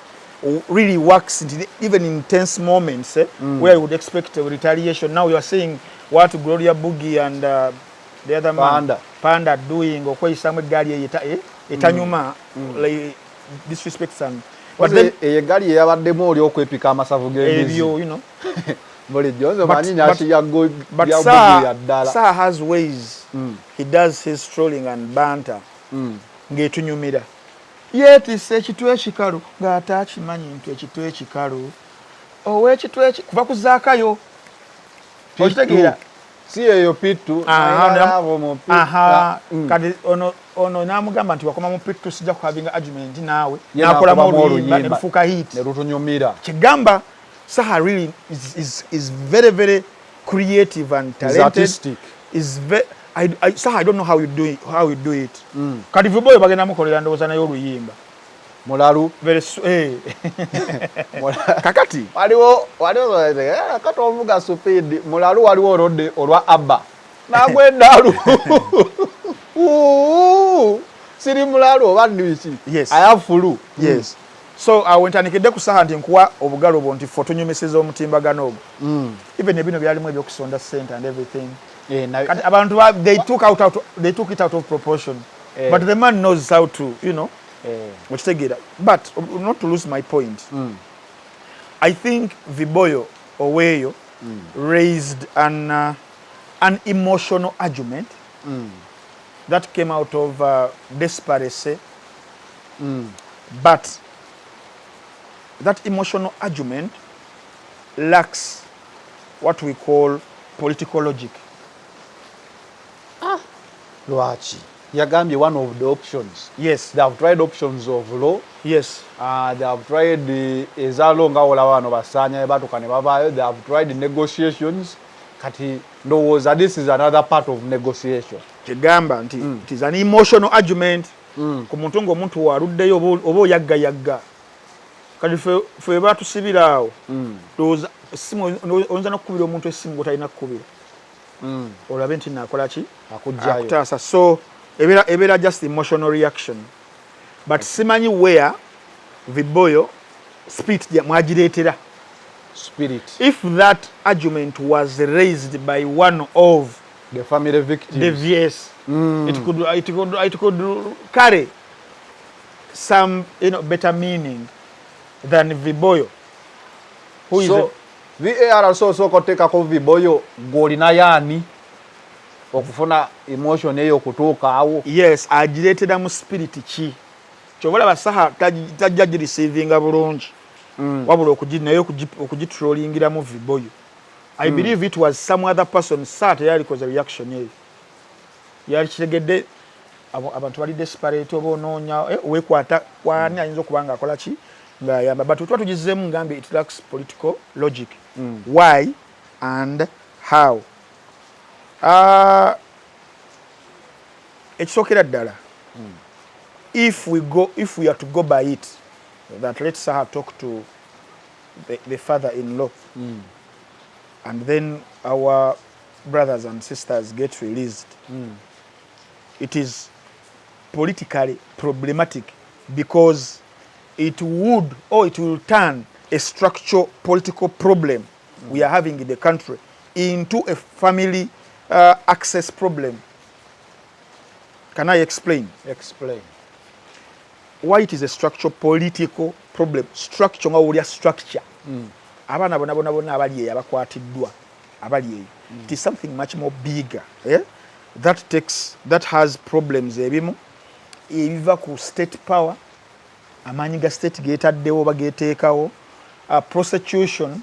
really works even in tense moments, eh, where you would expect a retaliation. Now you are seeing what Gloria Boogie and the other man Panda. Panda doing, okweyisaamu eggaali eyo etanyuma, like disrespects and but then eyo eggaali eyabaddemu oli okwepika amasavu g'embizi. Ebyo, Bulijjo nze manyi nyaki ya but ya Saha, Boogie ya ddala. Saha has ways he does his trolling and banter ng'etunyumira. Yeetisse ekitu ekikalu ng'ate akimanyi nti ekitu ekikalu ow'ekitu eki kuva ku Zaakayo, okitegeera? Si eyo pitu? Aha. Kati ono n'amugamba nti wakoma mu pitu, sijja kuhavinga argument naawe. Ye n'akolamu n'akomamu oluyimba ne oluyimba. lufuuka hit. Ne lutunyumira. Kyegamba Saha really is very, very creative and Is talented. Artistic. Is ve I, Saha, I don't know how you do it, how you do it. Kati Viboyo bagenda mukolera ndowooza naye oluyimba. Mulalu. Very eh. Kakati waliwo kati ovuga speed mulalu, waliwo olodde olwa abba nagwa eddalu. Siri mulalu oba ndiki? Yes. I have flu. Yes. So awo ntandikidde ku Saha nti nkuwa obugalo bwo nti ffe tunyumisiza omutimbagano ogwo. Even ebino byalimu ebyokusonda sente and everything. Eh, Kati abantu they took it out of proportion. Eh. But the man knows how to Eh. okitegeera? But not to lose my point. I think Viboyo Oweyo raised an emotional argument that came out of desperation. But that emotional argument lacks what we call political logic. Lwaki yagambye one of the options? They have tried options of law. They have tried eza law nga olaba bano basaanya batuka ne babaayo. They have tried negotiations. Kati ndowooza this is another part of negotiation. Kyegamba nti it is an emotional argument ku muntu ng'omuntu waluddeyo oba oyaggayagga. Kati fe batusibira awo, ndowooza essimu oyinza n'okukubira omuntu essimu gw'otalina kukubira, olabe nti naakola ki. Akugjayo. Akutaasa. So ebeera just emotional reaction, but simanyi where Viboyo spirit mwagireetera. Spirit. If that argument was raised by one of the family victims, the vs it could carry some better meaning than Viboyo, who is so VAR, so osooka oteekako Viboyo gw'olina yaani okufuna emotion eyo okutuuka awo? Yes, agireetera mu spirit ki? Kyova olaba Saha tajja gireceivinga bulungi, wabula naye okugitrollingiramu Viboyo. I believe it was some other person, Saha teyalikoze reaction eyo. Yalikitegedde abantu bali desperate, oba onoonya weekwata kwani ayinza okuba nga akola ki ng'ayamba, but tuba tugizeemu ngambye it lacks political logic. Why and how? Ekisookera ddala, if we are to go by it that let Saha talk to the father-in-law and then our brothers and sisters get released, it is politically problematic because it would or it will turn a structural political problem we are having in the country into a family access problem. Can I explain? Explain. Why it is a structural political problem? Structure nga wulya structure. Abaana bonna bonna bonna abali eyo abakwatiddwa abali eyo. It is something much more bigger, eh? That takes, that has problems ebimu ebiva ku state power, amaanyi ga state geetaddewo oba geeteekawo, prosecution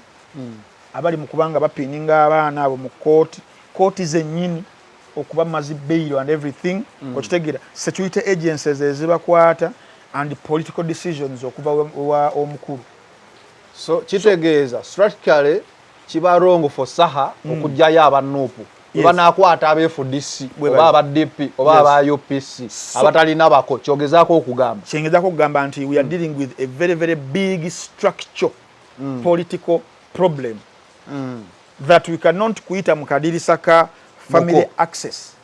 abali mu kubanga bapininga abaana abo mu kooti, kooti zennyini okuba mazi bail and everything. Okitegeera? Security agencies ezibakwata and political decisions okuva wa omukulu. So kitegeeza structurally kiba wrong for Saha okuggyayo aba NUP. Banakwata aba FDC oba aba DP oba aba UPC abatalina bako, kyogezaako okugamba? Kyengezaako okugamba nti we are dealing with a very very big structure political problem that we cannot kuyita mu kadirisa ka family access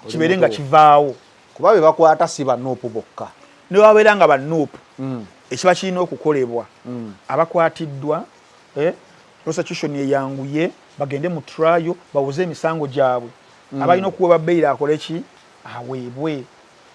kibeere nga kivaawo. Kuba be bakwata si ba NUP bokka. Ne wabeera nga ba NUP, ekiba kirina okukolebwa, abakwatiddwa, prosecution eyanguye, bagende mu trial, bawoze emisango gyabwe. Abalina okuweebwa bail akole ki, aweebwe,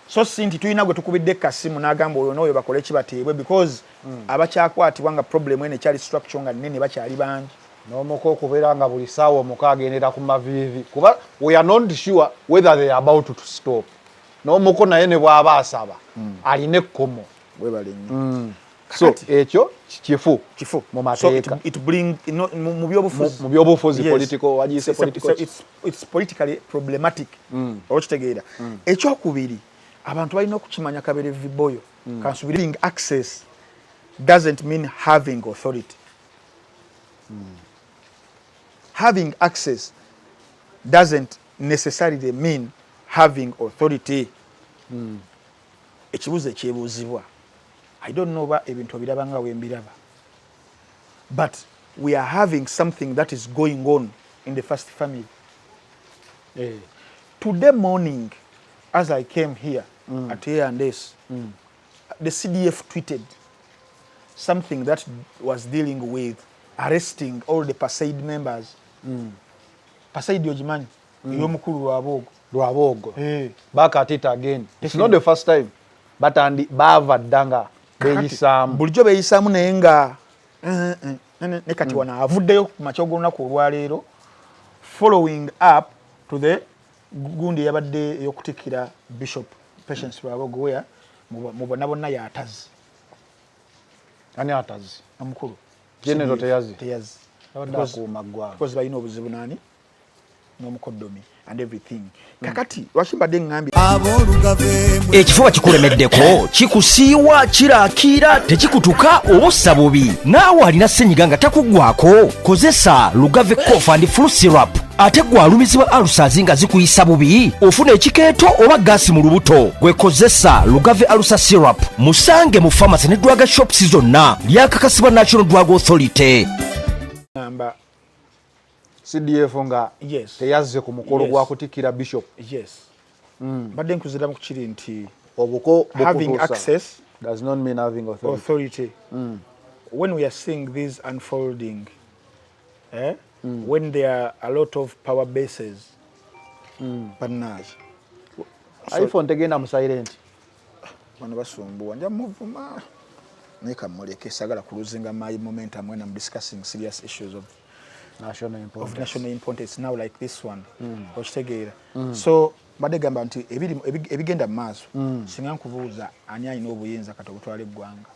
so si nti tulina gwe tukubidde kasimu n'agamba oyo n'oyo bakole ki, bateebwe, because abakyakwatibwa nga problem eno ekyali structure nga nnene, bakyali bangi. N'omuka okubeera nga buli saawa omuka agendera ku maviivi, kuba we are not sure whether they are about to stop. N'omuko naye ne bw'aba asaba alina ekkomo. Webale nnyo. So ekyo kifu. Kifu. Mu mateeka. So it bring no, mu byobufuzi. Mu byobufuzi. Political wagiyise political. It's politically problematic. Okitegeera? Ekyokubiri, abantu balina okukimanya, kabere viboyo kansubiri, access doesn't mean having authority. Having access doesn't necessarily mean having authority. Ekibuuzo ekyebuuzibwa, I don't know oba ebintu obiraba nga wembiraba, but we are having something that is going on in the first family. Today morning as I came here at A&S, the CDF tweeted something that was dealing with arresting all the PACEID members. PACEID ogimanyi, ey'omukulu Lwaboogo. Lwaboogo. Hey. Back at it again. It's not the first time. Batandi baava dda nga beeyisaamu. Bulijjo beeyisaamu, naye nga ne kati wano avuddeyo ku makya ogw'olunaku olwaleero following up to the gundi eyabadde ey'okutikkira Bishop Patience Lwabogo, where mu bonna bonna yatazi. Ani atazi? Omukulu. General. CDF, Teyazi. Teyazi. Abadde akuuma ggwanga. Because balina obuzibu nani n'omukoddomi and everything. Kakati lwaki mbadde ŋŋambye? Ekifuba kikulemeddeko, kikusiiwa, kirakiira, tekikutuka oba ossa bubi, naawe alina ssenyiga nga takuggwako, kozesa Lugave Cough and Flu Syrup. Ate gwe alumizibwa ulcers nga zikuyisa bubi, ofuna ekikeeto oba gaasi mu lubuto, gwe kozesa Lugave Ulcer Syrup. Musange mu pharmacy ne drug shops zonna. Lyakakasibwa National Drug Authority. Ŋŋamba CDF nga teyazze ku mukolo gwa kutikkira bishop. Yes, mbadde nkuziramu ku kiri nti obuko having bukutuusa access does not mean having authority. Authority. When we are seeing this unfolding, eh? When there are a lot of power bases, bannaaje. iPhone tegenda mu silent. Bano basumbuwa, nja muvuma, naye kamuleke, sagala kuluzinga my momentum when I'm discussing serious issues of national of importance. National importance now like this one. Okitegeera? So mbadde gamba nti ebigenda mu maaso, singa nkubuuza ani alina obuyinza kati obutwala eggwanga,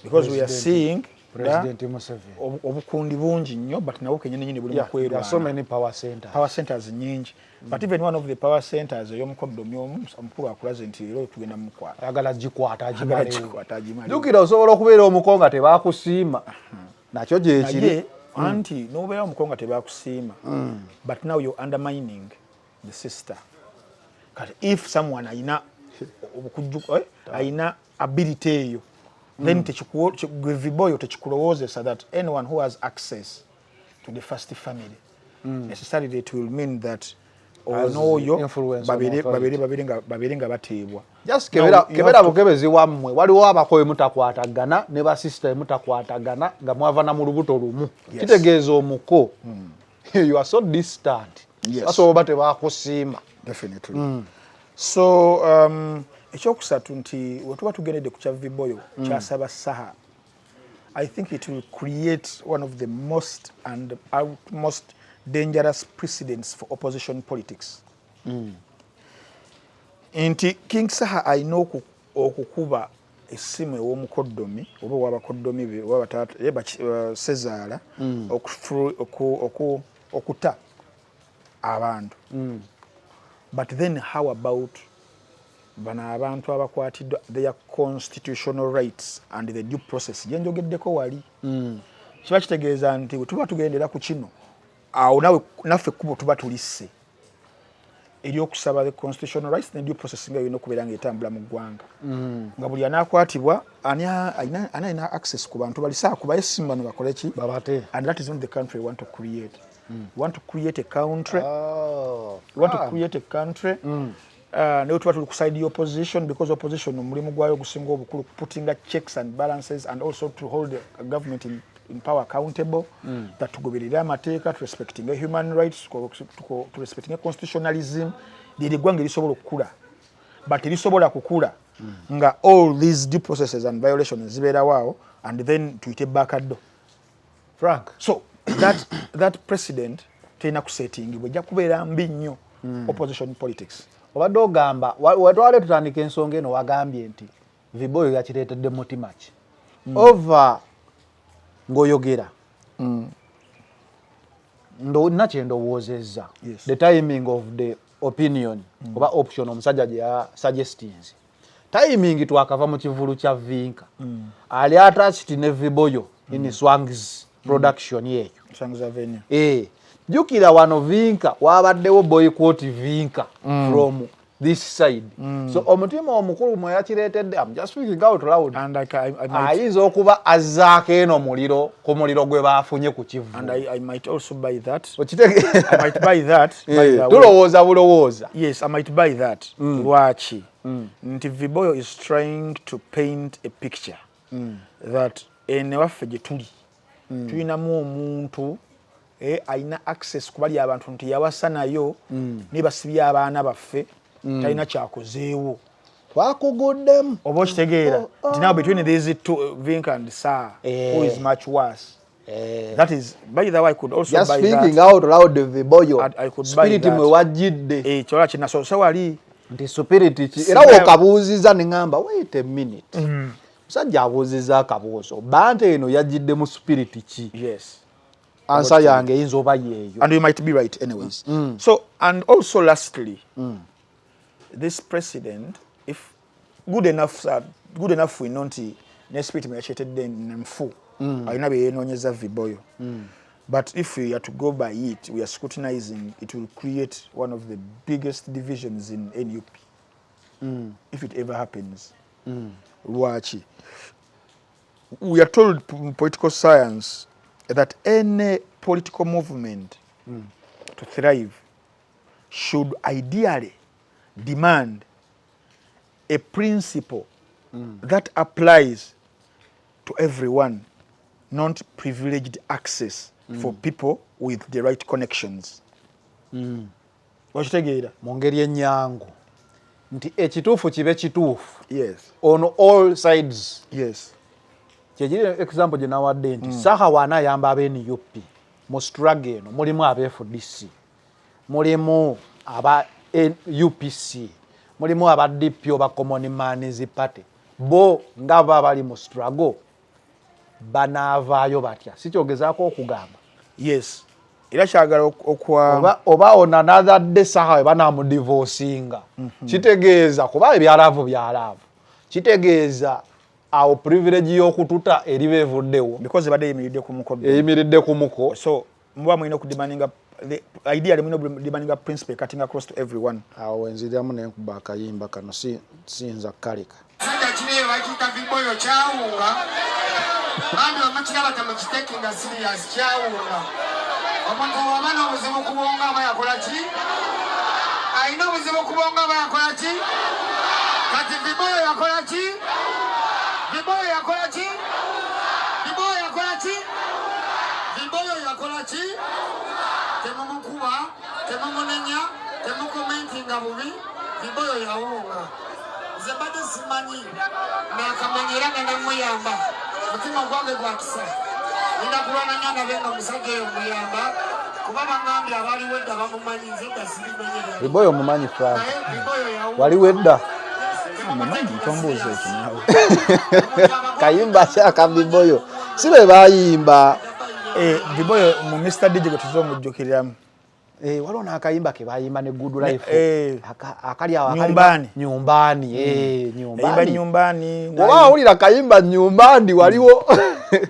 because we are seeing President Museveni. Obukundi bungi nnyo, but nabwo kenyini nyini buli Yeah, there are so mukwerwana. many power centers. Power centers nyingi, but even one of the power centers ey'omukoddomi omu omukulu akulaze nti era tugenda mukwata. Ayagala gikwata. Agala agimalewo. Gikwata agimalewo. Jjukira, osobola okubeera omuko nga tebakusiima, nakyo gyekiri. Naye anti nobeera omuko nga tebakusiima, but now you're undermining the sister. Kati if someone ayina obukujju, ayina ability eyo, then gwe Viboyo tekikulowoozesa that anyone who has access to the first family, necessarily it will mean that Has onooyo influence on authority. Babere nga bateebwa. Just Now, kebera, you kebera have to- bukebezi wammwe, waliwo abako bemutakwatagana ne basisita bemutakwatagana nga mwava na mu lubuto lumu. Kitegeeza omuko you are so distant. Basobola oba tebakusiima. Definitely. So ekyokusatu nti wetuba tugendedde ku kya Viboyo kyasaba Saha, I think it will create one of the most and most dangerous precedents for opposition politics, nti King Saha alina okukuba essimu ew'omukoddomi oba owabakoddomi be oba bataata sezaala okuta abantu. But then how about bano abantu abakwatiddwa, their constitutional rights and the due process gyenjogeddeko wali? Kiba kitegeeza nti bwe tuba tugendera ku kino awo, nawe naffe ekkubo tuba tulisse eryokusaba the constitutional rights ne due process nga erina okubeera nga etambula mu ggwanga, nga buli anaakwatibwa ani alina access ku bantu bali saakubayo essimu bano bakole ki? Babate. And that is not the country we want to create. We want to create a country, we want to create a country naye tuba tuli ku side opposition, because opposition omulimu gwayo ogusinga obukulu putting checks and balances and also to hold the government in power accountable, that tugoberere amateeka, turespecting human rights, turespecting constitutionalism. Lyeryo eggwanga erisobola okukula, but erisobola kukula nga all these due processes and violations zibeerawo awo and then tuyite bakaddo. Frank. So that precedent terina kusettingibwa, ejja kubeera mbi nnyo opposition politics. Obadde ogamba wetwale tutandika ensonga eno, wagambye nti Viboyo yakireetedde mutima ki ova ng'oyogera nina kyendowoozezza. The timing of the opinion oba option omusajja gye yasuggestinze, timing twakava mu kivulu kya Vinka, ali attached ne Viboyo in Swangs production eyo. Swangs Avenue. Jjukira wano Vinka wabaddewo boycott Vinka from this side. So omutima omukulu mwe yakireetedde, I'm just speaking out loud, And I might, ayinza okuba azzaako eno muliro ku muliro gwe baafunye ku kivu. And I might also buy that. Okitegeera? I might buy that, by the way. Tulowooza bulowooza. Yes, I might buy that. Lwaki? Nti Viboyo is trying to paint a picture that ene waffe gye tuli tulinamu omuntu alina access ku bali abantu nti yawasa nayo, naye basibye abaana baffe, talina kyakozeewo. Twakuguddemu. Oba okitegeera nti now between these two, Vinka and Saha, who is much worse? That is, by the way, I could also Just buy speaking that. out loud, Viboyo, I could buy spirit that. mwe wajjidde. Kyolaba kyenasoose wali. Nti spirit ki era wokabuuziza ne ŋŋamba, wait a minute, musajja abuuziza akabuuzo banta eno yajjidde mu spirit ki? Answer yange eyinza oba yeeyo. And you might be right anyways. So, and also lastly, this president, if good enough, sir, good enough we know nti ne spirit mwe yakyetedde nfu alina bye yeenoonyeza Viboyo, but if we are to go by it, we are scrutinizing, it will create one of the biggest divisions in NUP if it ever happens. Lwaki? We are told in political science that any political movement to thrive should ideally demand a principle that applies to everyone, not privileged access for people with the right connections. Okitegeera? Mu ngeri ennyangu nti ekituufu kibe kituufu on all sides. Kyekiri example gye nawadde nti Saha waana ayamba ab'e NUP mu struggle eno, mulimu aba FDC, mulimu aba UPC, mulimu aba DP oba Common Man's Party, bo nga bo abali mu struggle. Banaavaayo batya? Si kyogezaako okugamba? Yes, era kyagala okwa Oba on another day saha we banamudivorcinga, kitegeeza kuba ebya love bya love, kitegeeza awo privilege y'okututa eriba evuddewo. Because ebadde eyimiridde ku mukodo. Eyimiridde ku muko. So muba mulina okudemandinga, the idea mulina okudemandinga principle cutting across to everyone. Awo wenziriramu nenkuba akayimba kano, siyinza kukaleka. Sajja kiriyo bakiyita Viboyo, kyawunga. Bambi omukiraba temukitekinga serious, kyawunga. Omuntu waba n'obuzibu ku bwongo aba yakola ki? Alina obuzibu ku bwongo aba yakola ki? Kati Viboyo yakola ki? Viboyo yakola ki? Viboyo yakola ki? Viboyo yakola ki? Temumukuba, temumunenya, temukomentinga bubi. Viboyo yawunga. Nze mbadde simanyi, nakamanya era nga namuyamba. Mutima gwange gwa kisa, nina kulwana nnyo ndabe nga omusajja oyo muyamba, kuba baŋŋambye abaliwo edda bamumanyi, nze edda sibimenyerera. Viboyo omumanyi, Frank? Naye Viboyo yawunga. Waliwo edda? Mumanyi, tombuuza ekyo naawe. Kayimba ki aka Viboyo? Si be bayimba? Eh, Viboyo mu Mr DJ gwe tuza omujjukiriramu. Eh, waliwo n'akayimba ke bayimba ne Good Life. Akali awo Nyumbani. Nyumbani, eh, Eyimba Nyumbani. Nyumbani. Oba awulira kayimba Nyumbani, waliwo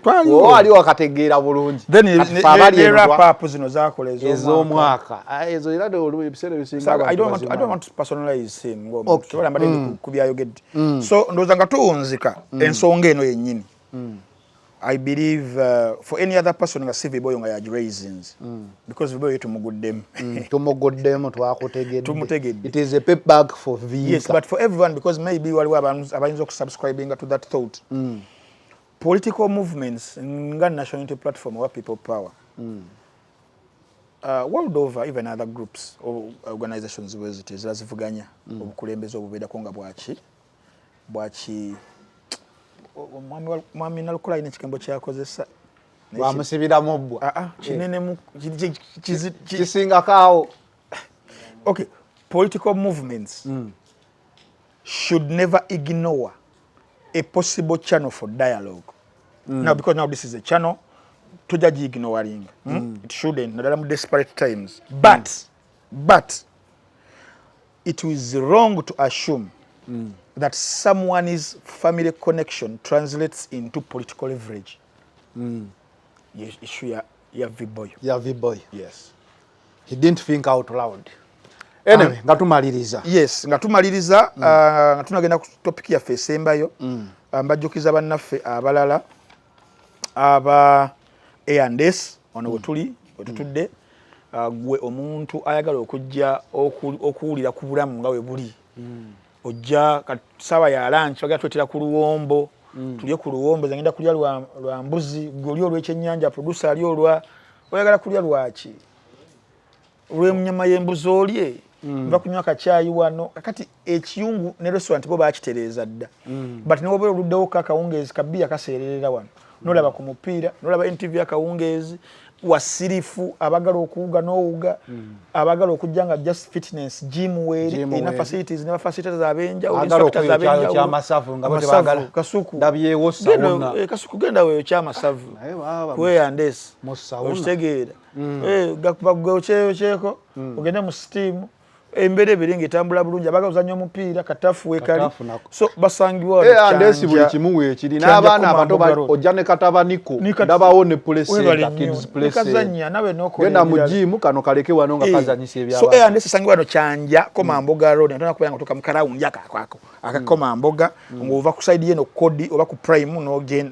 Twaliwo. oba waliwo akategeera bulungi. Then Kati ffe abali ne eno wrap up zino zakola ez'omwaka. Ez'omwaka. Ah, ezo era ebiseera ebisinga So, I abantu don't want, I bazimanyi. don't want to personalize him ng'omuntu. Kyobola mbadde ndi ku byayogedde. So ndowooza nga tuwunzika ensonga eno yennyini. I believe for any other person nga si Viboyo nga yagiraisins, because Viboyo ye tumuguddemu. Tumuguddemu, twakutegedde. Tumutegedde. It is a payback for Vinka. Yes, but for everyone, because maybe waliwo abantu abayinza okusubscribinga to that thought. Political movements nga National Unity Platform oba People Power, world over, even other groups or organizations bwe ziti ezira zivuganya obukulembeze obubeerako nga bwaki mwami Nalukola alina ekigambo kyakozesa. Naye Bamusibiramu bbwa. Ah, ah, kinenemu Kisingako awo. Okay, political movements should never ignore a possible channel for dialogue. Now, because now this is a channel, tojja ignoring. It shouldn't, naddala mu desperate times. But it is wrong to assume that someone's family connection translates into political leverage. Ye issue ya Viboyo. Ya Viboyo. Yes. He didn't think out loud. Anyway, nga tumaliriza. Yes, nga tumaliriza, nga tunagenda ku topic yaffe esembayo, mbajjukiza bannaffe abalala aba A&S wano wetuli wetutudde, gwe omuntu ayagala okujja okuwulira ku bulamu nga we buli, ojja saawa ya lunch, bagala twetera ku luwombo, tulye ku luwombo. Ze ngenda kulya lwa mbuzi, gwe oli olw'ekyennyanja, producer ali olwa, oyagala kulya lwaki? Olw'enyama y'embuzi olye, nva kunywa kacyayi wano. Kakati ekiyungu ne restaurant bo bakitereeza dda, but newobeera oluddewo ko akawungeezi, kabiya kaseererera wano, nolaba ku mupiira, nolaba NTV akawungeezi, wasirifu abagala okuwuga n'owuga, abagala okujja nga just fitness gym weeri, Gym erina weeri. facilities ne bafacilitators ab'enjawulo, Agala instructors okweyo ab'enjawulo. kyamasavu nga bo Amasavu, tebaagala. Kasuku. Ndabyewo Genda, sauna. Kasuku, genda weeyo kyamasavu. Naye baba Kweyandesi. mu sauna. Okitegeera? Gweokyeyokyeko ogende mu steam, embeera ebiri ngaetambula bulungi. Abagala ozanya omupiira, katafu wekali. Katafu nako. So basangibwa wano Eh, andesi buli Kyanja. kimu weekiri. Kyanja N'abaana abato Komamboga Road. ojja ne katabaniko, ndabawo ne play Webale center, nnyo. kids play center. Nekazannya nawe n'okola Genda mu ebirala. gym, kano kaleke wano nga kazanyisa So eby'abaana. A&S esangibwa wano Kyanja Komamboga Road, natona kubeera nga otuuka mu karawundi ako akakomamboga, ng'ova ku side yeno Kodi oba ku Prime,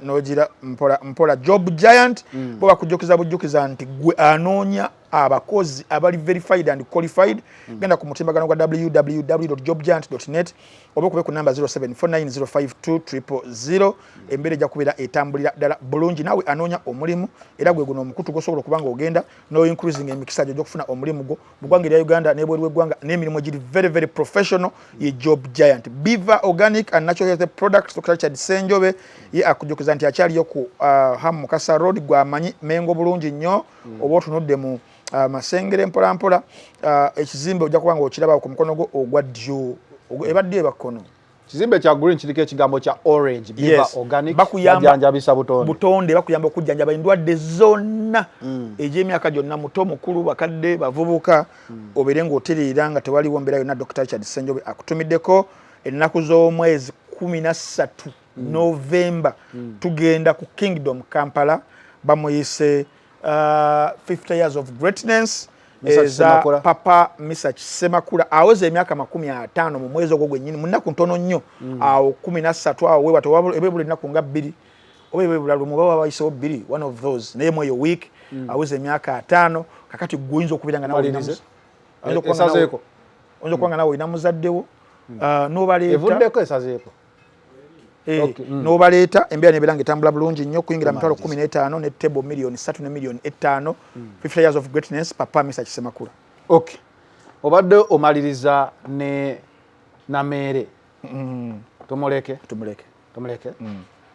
n'ogira mpola mpola. Job Giant bo bakujjukiza bujjukiza nti gwe anoonya abakozi abali verified and qualified, genda ku mutimbagano gwa www.jobgiant.net oba okube ku namba 0749052000. Embeera ejja kubeera etambulira ddala bulungi. Naawe anoonya omulimu, era gwe guno omukutu gosobola okuba nga ogenda no increasing emikisa gyo egy'okufuna omulimu gwo mu ggwanga erya Uganda n'ebweru w'eggwanga, n'emirimu egiri very very professional ye Job Giant. Biva Organic and Natural Health Products, Dr Richard Senjobe ye akujjukiza nti akyaliyo ku Ham Mukasa Road. Gwamanyi Mengo bulungi nnyo, oba otunudde mu Masengere mpola mpola, ekizimbe ojja kuba nga okiraba ku mukono gwo ogwa ddyo. Eba ddyo eba kkono? Kizimbe kya green kiriko ekigambo kya orange. Biva Organic. Bakuyamba- Bajjanjabisa butonde. Butonde, bakuyamba okujjanjaba endwadde zonna egy'emyaka gyonna, muto, mukulu, bakadde, bavubuka, obeere ng'otereera nga tewaliwo mbeera yonna. Dr Richard Ssenjobe akutumiddeko. Ennaku z'omwezi 13 Novemba tugenda ku Kingdom Kampala, bamuyise 50 Years of Greatness Mesach eza Ssemakula. Papa Mesach Ssemakula aweza emyaka 50 mu mwezi ogwo gwennyini, mu nnaku ntono nnyo awo 13 awo wewa ebebula ennaku nga 2 oba ebebula 1 oba wabayisewo 2, one of those, naye mu eyo week aweza emyaka 50. Kakati gwe oyinza okubeera nga nawe olina Malirize. Oyinza okuba nga nawe- Esazeeko. Oyinza okuba nga nawe olina muzaddewo n'obaleeta. Evuddeko, esazeeko. N'obaleeta, embeera nebeera nga etambula bulungi nnyo. Kuyingira 15,000 ne table miliyoni 3 ne miliyoni 5. 50 Years of Greatness, Papa Mesach Ssemakula. Okay, obadde omaliriza ne Nameere, tumuleke? Tumuleke. Tumuleke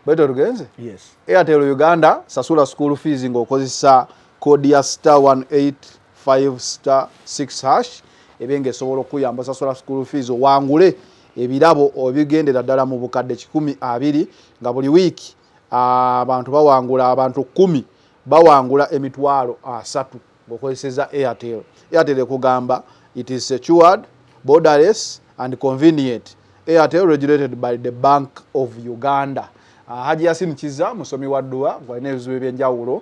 bwete, olugenze. Yes. Airtel Uganda, sasula school fees ng'okozesa code ya *185*6# ebe ng'esobola okuyamba osasula school fees, owangule ebirabo ebigendera ddala mu bukadde 120, nga buli wiiki abantu bawangula, abantu 10 bawangula 300,000 ng'okozeseza Airtel. Airtel ekugamba it is secured, borderless and convenient. Airtel, regulated by the Bank of Uganda. Haji Yasin Kiza musomi wa dduwa, gwalina ebizibu ebyenjawulo,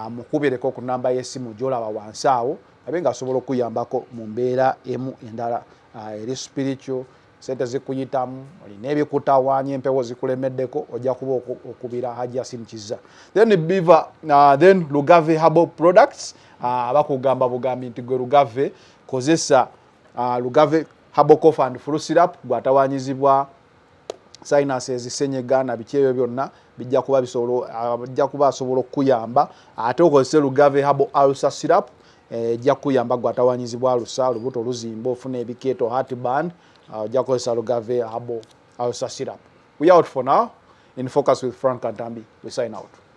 mukubireko ku namba y'essimu gy'olaba wansi awo, abe ng'asobola okuyambako mu mbeera emu endala, eri spiritual, sente zikuyitamu, olina ebikutawaanya, empewo zikulemeddeko, ojja kuba okubira Haji Yasin Kiza. Then biva then Lugave Herbal Products, bakugamba bugambi nti gwe Lugave, kozesa Lugave Herbal Cough and Flu Syrup. Gwatawanyizibwa sinuses, senyiga na biki ebyo byonna, bijja kuba bisobola, bijja kuba asobola okukuyamba. Ate okozese Lugave Herbal Ulcer Syrup, ejja kukuyamba gwatawanyizibwa alusa, olubuto oluzimba, ofuna ebikeeto, heartburn, ojja kukozesa Lugave Herbal Ulcer Syrup. We out for now. In Focus with Frank Antambi, we sign out.